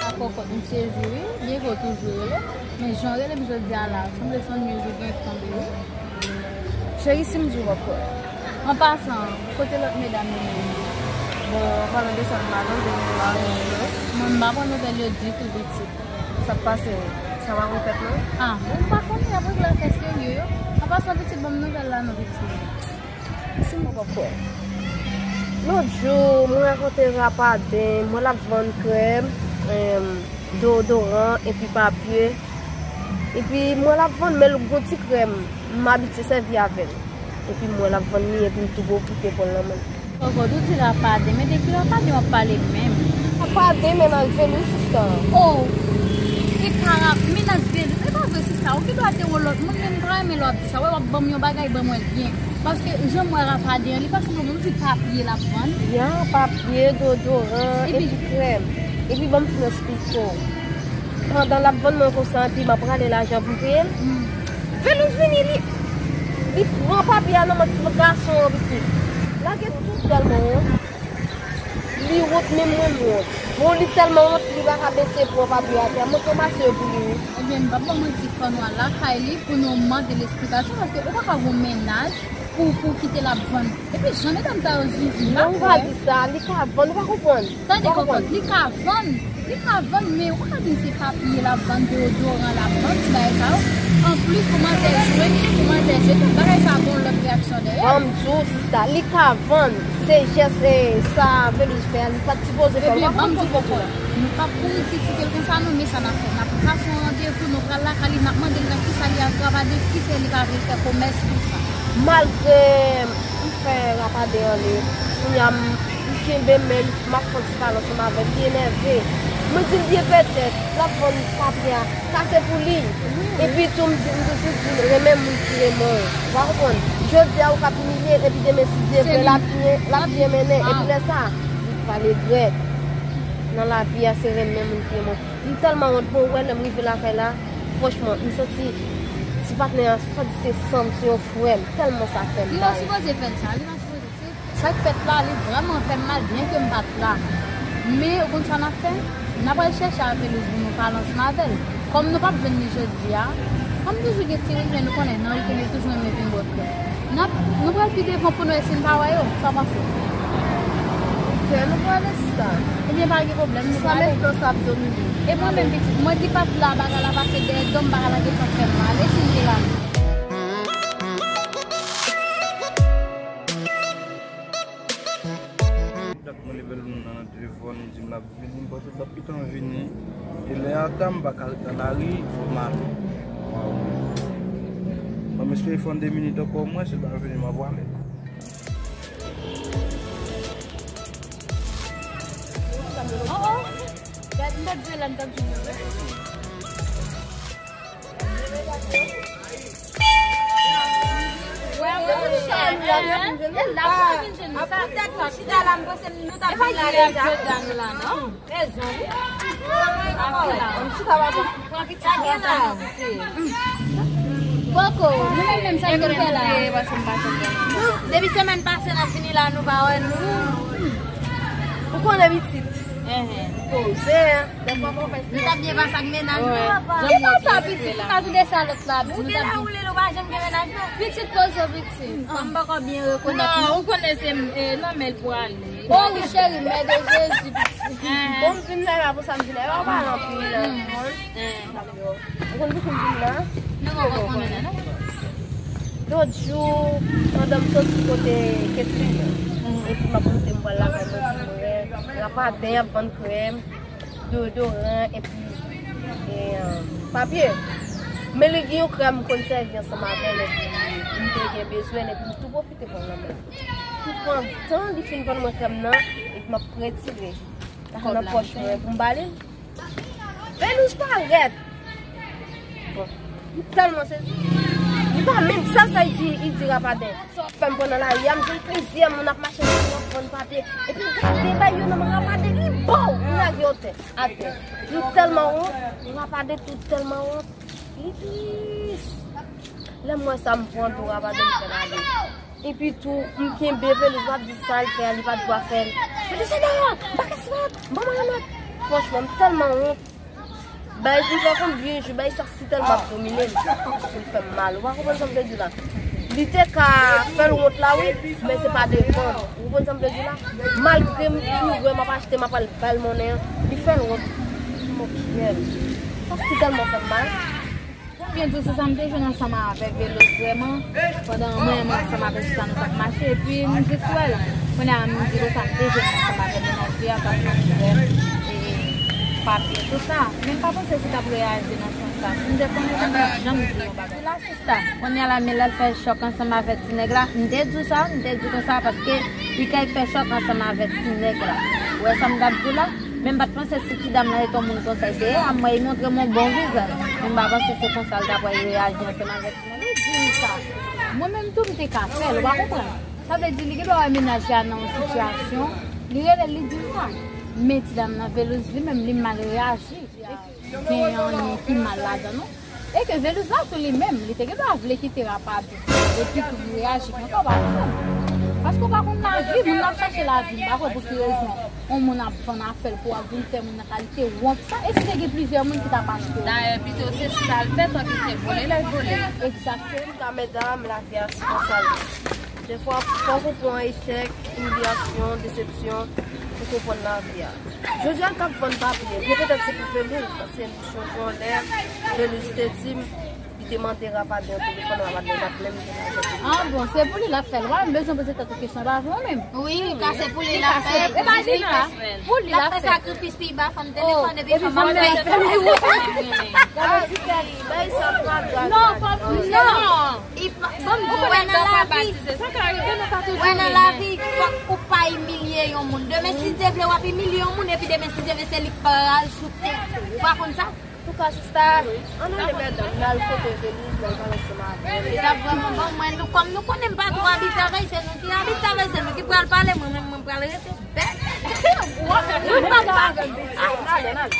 Sa kòkòt, m sezi wi, Diego toujou rele. Men jan w rele m jodi a la, sanble se yon nuit ou gen tann wi. Cheri, si m di w, w ap kwè. An pasan, kote lòt medam yo menm? Bon, an palan de sa, m pa tande nouvèl yo. Mwen, m pa pran nouvèl yo ditou, pitit. Sa k pase? Sa pa konn fèt, non? Ah, bon, m pa konnen, y ap regle afè serye yo. An pasan, pitit, ban m nouvèl la, non, pitit. Si m pa kwè. Lòt jou, mwen rakonte Rapaden, mwen l ap vann krèm, em, deodoran, epi papye. Epi mwen l ap vann, men l gon ti krèm, m abitye sèvi avè l. Epi mwen l ap vann li, epi m tou pwofite pran l nan men l. Kòkòt, ou di Rapaden, men de ki Rapaden w ap pale menm? Rapaden, mennaj Venus, sista. Oh! Li ka rap, mennaj Venus, e pa vre, sista, ou gen dwa te wè lòt moun, men m ta renmen lè w ap di sa, wè, w ap ban m yon bagay, ban mwen l byen. Paske jan m wè Rapaden an, li pa sanble yon moun ki papye l ap vann. Ya, papye, deodoran, epi krèm. Epi ban m fin eksplike w. Pandan l ap vann mwen konsa, epi m ap rale lajan pou m peye l. Venus vini, li, li pran papye a nan men ti gason an, pitit. Lage tout tèlman wont. Li wont, menm mwen m wont. Bon, li tèlman wont, li pa ka bese pran papye atè a. Mwen pran papye pou li, wi. Ebyen, m p ap ba w manti, fò nou al lakay li pou nou mande l esplikasyon, paske ou pa ka gon mennaj pou, pou kite l ap vann. Epi jan medam sa yo zuzu, m pa kwè. Non, ou pa di sa, li ka vann, ou pa konprann. Tande, kòkòt, li ka vann, li ka vann, men ou pa ka di m se papye l ap vann, deodoran l ap vann, ti bagay sa yo. Anplis, pou manzè jwe, pou manzè jwe, tout bagay sa gon lòt reyaksyon dèyè. Ban m di w, sista, li ka vann, se jès, e, sa Venus fè a, li pa t sipoze fè l. Ebyen, ban m di w, kòkòt, nou p ap kouri kritike l konsa, non, men sa n ap fè, n ap kase yon randevou, nou pral lakay li, n ap mande l nan kisa li al travay, de ki fè li pa vle fè komès konsa. Malgre m fè Rapaden ale, kounye a m, m kenbe men l, m ap fè yon ti pale ansanm avè l, li enève. Mwen di l byen petèt, l ap vann papye a, sa se pou li. Epi tou, m di, m toujou di, renmen moun ki renmen w. Ou pa konprann? Jodi a, ou k ap imilye l, epi demen, si Dye vle, l ap byen, l ap byen mennen. Epi lè sa, li pa regrèt. Nan lavi a, se renmen moun ki renmen w. M tèlman wont, bon, ou wè, lè m rive lakay la, franchman, m santi ti patnè a, fò di se san m, se yon frè m, tèlman sa fè m mal. Li pa sipoze fè l sa, li pa sipoze. Se sa k fèt la, li vrèman fè m mal, byenke m pa t la. Men, ou konn sa n ap fè? N ap al chèche avè li pou nou pale ansanm avè l. Kòm nou p ap jwenn li jodi a, kòm toujou gen ti rimen, nou konnen nan wikenn yo toujou renmen vin bwè krèm. N ap, nou pral pi devan pou nou wè si n pa wè yo. Sa w panse? Ok, nou prale, sista. Ebyen, pa gen pwoblèm, nou prale. Sa menm tan sa ap domine. E mwen menm, pitit, mwen ki pa t la, bagay la pase dèyè do m, bagay la gentan fè m mal. E si m te la menm? Dat mwen leve l nan telefòn, li di m l ap vini, m panse l t ap gentan vini. E lè a ta, m pa ka ret nan lari, fò m ale. Waw. Bon, m espere fè yon de minit ankò, omwen, si l pa vini, m ap prale. Oh, oh. Gad, m t ap jwe la, m t ap jwe la. Wè, wè, wè, wè. E la, pou vin jwenn nou sa. Poutèt nou chita la, m panse nou t ap vin la deja. Rezon, wi. Poko, nou menm menm sa nou fè la. Depi semèn pase n ap vini la, nou pa wè nou. Ou konnen pitit. Poze, hein. Nou t ap byen pase ak mennaj nou. Ki konsa pitit, nou pa tou de sa lòt la ap di nou t ap byen. Ou te la ou li, nou pa janm gen mennaj, non. Pitit poze, pitit. Kòm m poko byen rekonèt nou. Non, ou konnen se, eh, nan men l pou ale. Oh, wi, cheri, mède Jezi, pitit. Bon, m vin la, la pou sa m vin la. Yo pa anpil. Ou konn poukisa m vin la? Nou pa konnen, non? Lòt jou, pandan m soti kote Catherine, epi m ap monte m pral lakay mwen, ti mwen, Rapaden ap vann krèm, deodoran, epi, e, papye. Men li gen yon krèm m konn sèvi ansanm avè l, epi m te gen bezwen l, epi m tou pwofite pran l nan men l. Li pran tan, li fin vann mwen krèm nan, epi m ap retire nan pòch mwen pou m ba li. Venus parèt. Bon, m tèlman sezi. Li pa menm sa, sa li di, li di Rapaden. Sa w ap fè m pran nan lari a, m jwenn plizyè moun ap mache, moun ap vann papye. Epi gade bay yo nan men Rapaden, li ba w, li lage w atè, atè. M tèlman wont, Rapaden tou tèlman wont. Li tris. Lè m wè sa, m pran do Rapaden, m fè l ale. Epi tou, m kenbe Venus, m ap di sa l fè a, li pa t dwa fè l. Venus, se dayè, m pa ka sipòte, m pa mwen remèt. Franchman, m tèlman wont. Bay, m fè konbyen jou, bay sa si tèlman ap domine m. Paske l fè m mal. Ou pa konprann sa m vle di la? Li te ka fè l wont la, wi, men se pa devan. Ou konprann sa m vle di la? Malgre m tou vrè m ap achte, m ap al ba l monnen an, li fè l wont. Mokè l. Sa si tèlman fè m mal. Pou m byen di w, se sa m te jwenn ansanm avèk Veloz vrèman, pandan mwen menm ansanm avèk Sista nou t ap mache, epi m jis wè l. Kounye a, m di konsa, m te jwenn ansanm avèk menaje a k ap fè frè e papye, tout sa. Men m pa panse si l t ap reyaji nan sans sa. Si m te konnen, m pa t ap janm di yon bagay. Sista, kounye a la, men l al fè chòk ansanm avèk ti nèg la. M te di w sa, m te di w konsa, paske li kay fè chòk ansanm avèk ti nèg la. Ou wè sa m t ap di w la? Men m pa t panse si ti dam lan se t yon moun konsa li te ye. A mwen, li montre m yon bon vizaj. Men m pa panse se konsa l ta pral reyaji ansanm avèk ti nèg la. Li di m sa. Mwen menm tou, m te ka fè l, ou pa konprann? Sa vle di, li gen dwa wè menaje a nan yon sitiyasyon, li rele l, li di l sa. Men ti dam nan, Veloz, li menm, li mal reyaji. Gen anyen ki mal ladan, non. E ke Veloz la tou li menm, li te gen dwa vle kite Rapadou. Epi pou li reyaji konsa, w pa konprann. Paske w pa konn lavi, moun nan ap chache lavi, m pa kwè pou ki rezon yon moun ap vann afè l pou w ap vin fè moun nan kalite wont sa. E si te gen plizyè moun ki t ap achte? Dayè, pito se sa l fè, tanke se vole l al vole. Egzakteman. Antouka, medam, lavi a se konsa l ye. Defwa, fòk ou pran echèk, imilyasyon, desepsyon pou konprann lavi a. Jodi a, l t ap vann papye, byen petèt se pou Veloz, paske m sonje yon lè, Veloz te di m, li te mande Rapadè yon telefòn, Rapadè pa t menm gen lajan pou li. Ah bon, se pou li l ap fè l. Ou pa menm bezwen poze tèt ou kesyon, e pa vre ou menm? Wi, ka se pou li l ap fè l. E pa li la. Pou li l ap fè. L ap fè sakrifis pou li ba fanm telefòn, epi fanm ap fè l. Gade ti tèt. Bay sa pa grav. Non, fanm, non. Bon, ou wè nan lavi, wè nan lavi, fòk ou pa imilye yon moun. Demen, si Dye vle, w ap imilye yon moun, epi demen, si Dye vle, se li k pral sou tèt ou. Ou pa konn sa? Antouka, sista, ann ale, medam, n al kote Veloz, n al pale ansanm avè l. Li t ap vrèman bon, mwen, nou, kòm nou konnen m pa twò abitye avè l, se nou ki abitye avè l, se nou ki pral pale, mwen menm, mwen pral rete bèk. Mwen pa t pa. Ay, n ale, n ale.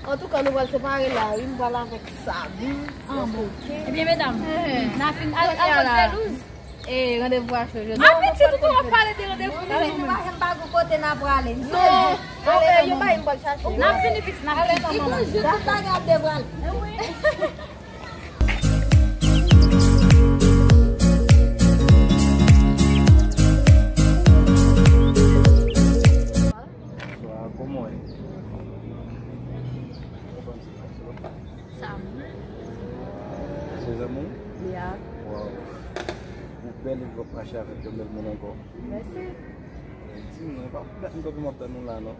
Antouka, nou pral separe la, wi, m pral avèk Sabi. Ah, bon. Ebyen, medam, n a fin al, al kot Veloz. E, randevou a cho jodi. A, pitit, ou tou w ap pale de randevou nou. Mwen pa janm pa gon kote n a prale. Non. Yo ba m, m pral chache. N a fini, pitit, n a fini. Li konn jis tout bagay ap deprale. Bonswa, kòman w ye? Sa m. Se zanmi w? Ya. Waw. Ou bèl epi w ap mache avèk yon bèl moun ankò. Mèsi. Di m non, e pa pou dat m kanpe m ap tann ou la non.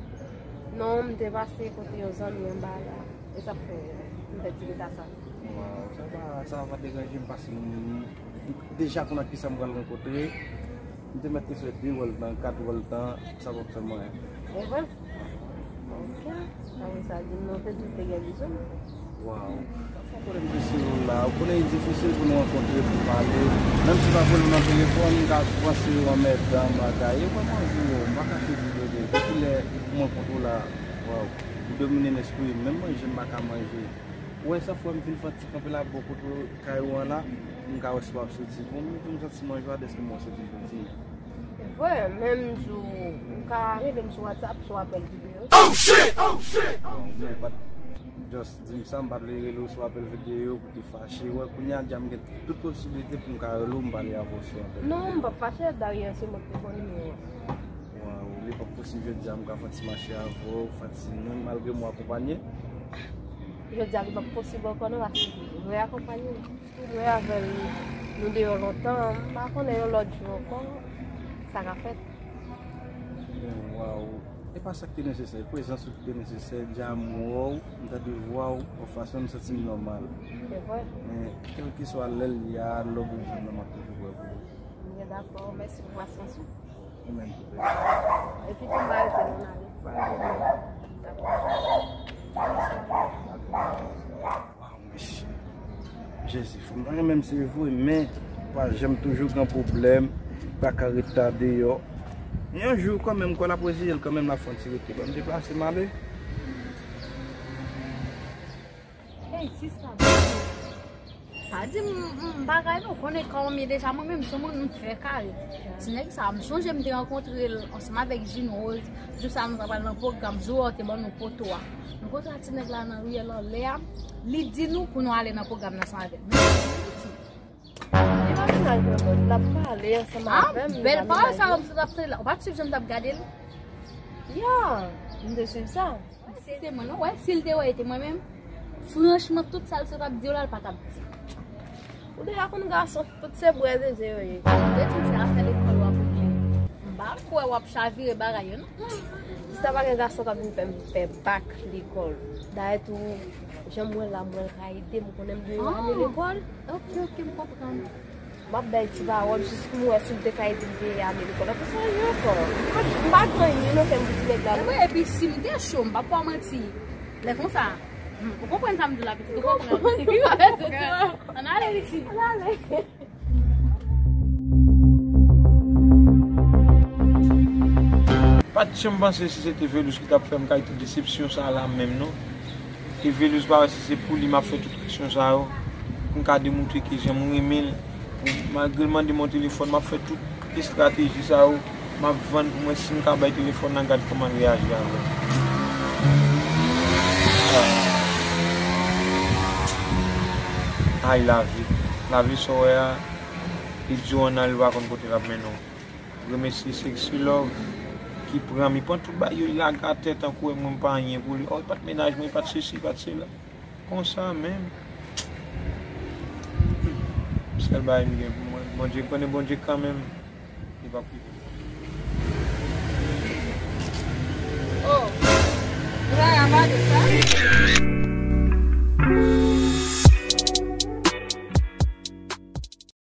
Non, m te pase kote yon zanmi anba la. E sa k fè m fè ti reta sa. Waw, sa pa, sa pa deranje m paske m deja konn ak kisa m pral rankontre. M te mèt te fè de wòl tan, kat wòl tan, sa p ap fè m anyen. E vre? Ok. Apre sa, di m non, te di w te gen bizou. Waw. Sa fè konnen m te sou la. Ou konnen li difisil pou nou rankontre, pou pale. Menm si pa pou nou nan telefòn, m ka panse w anmèdan, bagay. E vrèman, di w, m pa kache di w, depi lè m rankontre w la, waw, ou domine lespri m. Menm manje, m pa ka manje. Ou wè, sa fè m vin fè ti kanpe la bò kote kay ou an la, m ka wè si w ap soti. Bon, m tou m santi m an jwa dèske m wè w soti jodi. Vre, menm jou, ou ka rele m sou WhatsApp, sou apèl videyo. Oh shit! Oh shit! Bon, ou pa t just di m sa, m pa t vle rele w sou apèl videyo pou te fache. Wè, kounye a, dja m gen tout posiblite pou m ka rele w, m pale avè w sou apèl videyo. Non, m p ap fache, dayè, se mwen ki te pran nimewo a. Waw, li p ap posib jodi a m ka fè ti mache avè w, fè ti non, malgre m akonpanye. Jodi a li p ap posib ankò non, paske mwen akonpanye. Mwen avè l, nou deyò lontan, m pa konnen yon lòt jou ankò, sa ka fèt. Men, waw, e pa sa k te nesesè, prezans ou ki te nesesè, dja m wè w, m tande vwa w, yon fason m santi m nòmal. Se vre. Men, kèlkeswa lè l ye a, lè w bezwen m nan, m ap toujou prè pou ou. M byen dakò, mèsi pou pasyans ou. Ou menm tou, bebe. Epi tou, m pa rete non, n ale. Waw, mesye. Jezi, fanm nan renmen m, se vre, men pa janm toujou gen pwoblèm, pa ka ret ta deyò. Yon jou, kanmenm, kò l ap reziye l kanmenm, l ap fè yon ti rete. Ban m deplase m ale. Hey, sista, bebe. A di m, m, m bagay nou konnen kòm ye deja, mwen menm sou moun m trè kare. Ti nèg sa, m sonje m te rankontre l ansanm avèk Jean Rose. Jou sa nou t ap pral nan pwogram, jou a w te ban nou poto a. Nou kontre ak ti nèg la nan riyèl anlè a. Li di nou pou nou ale nan pwogram nan ansanm avè l. Men sa li di. Li pa vin al nan mòd, l ap pale ansanm avè m. Ah, bèl pawòl sa, m sot ap tande la. Ou pa t swiv jan m t ap gade l? Ya, m te swiv sa. Se te mwen, non? Wè, si l te wè, e te mwen menm. Franchman, tout sa l sot ap di yo la, l pa t ap di. Ou deja konn gason, tout se bwè zeze yo ye. Ou te di m se afè lekòl w ap regle. M pa kwè w ap chavire bagay yo, non. Jis la pa gen gason k ap vin fè m fè bak lekòl. Dayè tou, jan m wè l la, m wè l ka ede m, ou konnen m dwe ane lekòl. Ok, ok, m konprann. M ap bay ti pawòl jis pou m wè si m te ka ede m peye ane lekòl. Apre sa, anyen ankò. M pa, m pa gen anyen nan kè m pou ti nèg la, non. Epi, epi si m te cho, m p ap ba w manti. Lè konsa, hmm, ou konprann sa m di w la, pitit, ou konprann. Ann ale, pitit. Ann ale. Pa t janm panse si se te Velus ki t ap fè m kalite desepsyon sa la menm, non. E Velus pa wè si se pou li m ap fè tout aksyon sa yo, pou m ka demontre ke jan m renmen l. Malgre l mande m yon telefòn, m ap fè tout estrateji sa yo, m ap vann pou mwen si m ka bay telefòn nan, gad kòman l reyaji avè m. Ay, lavi. Lavi sa w wè a, li di w ann ale, ou pa konn kote l ap mennen w. Remèsye Sexy Love ki pran m, li pran tout bagay yo, li lage atè tankou mwen m pa anyen pou li. Oh, li pa t mennaj mwen, li pa t sesi, li pa t sela. Konsa menm. Sèl bagay m gen pou mwen, Bondye, m konnen Bondye kanmenm, li p ap kite m. Oh, Rara pa de sa.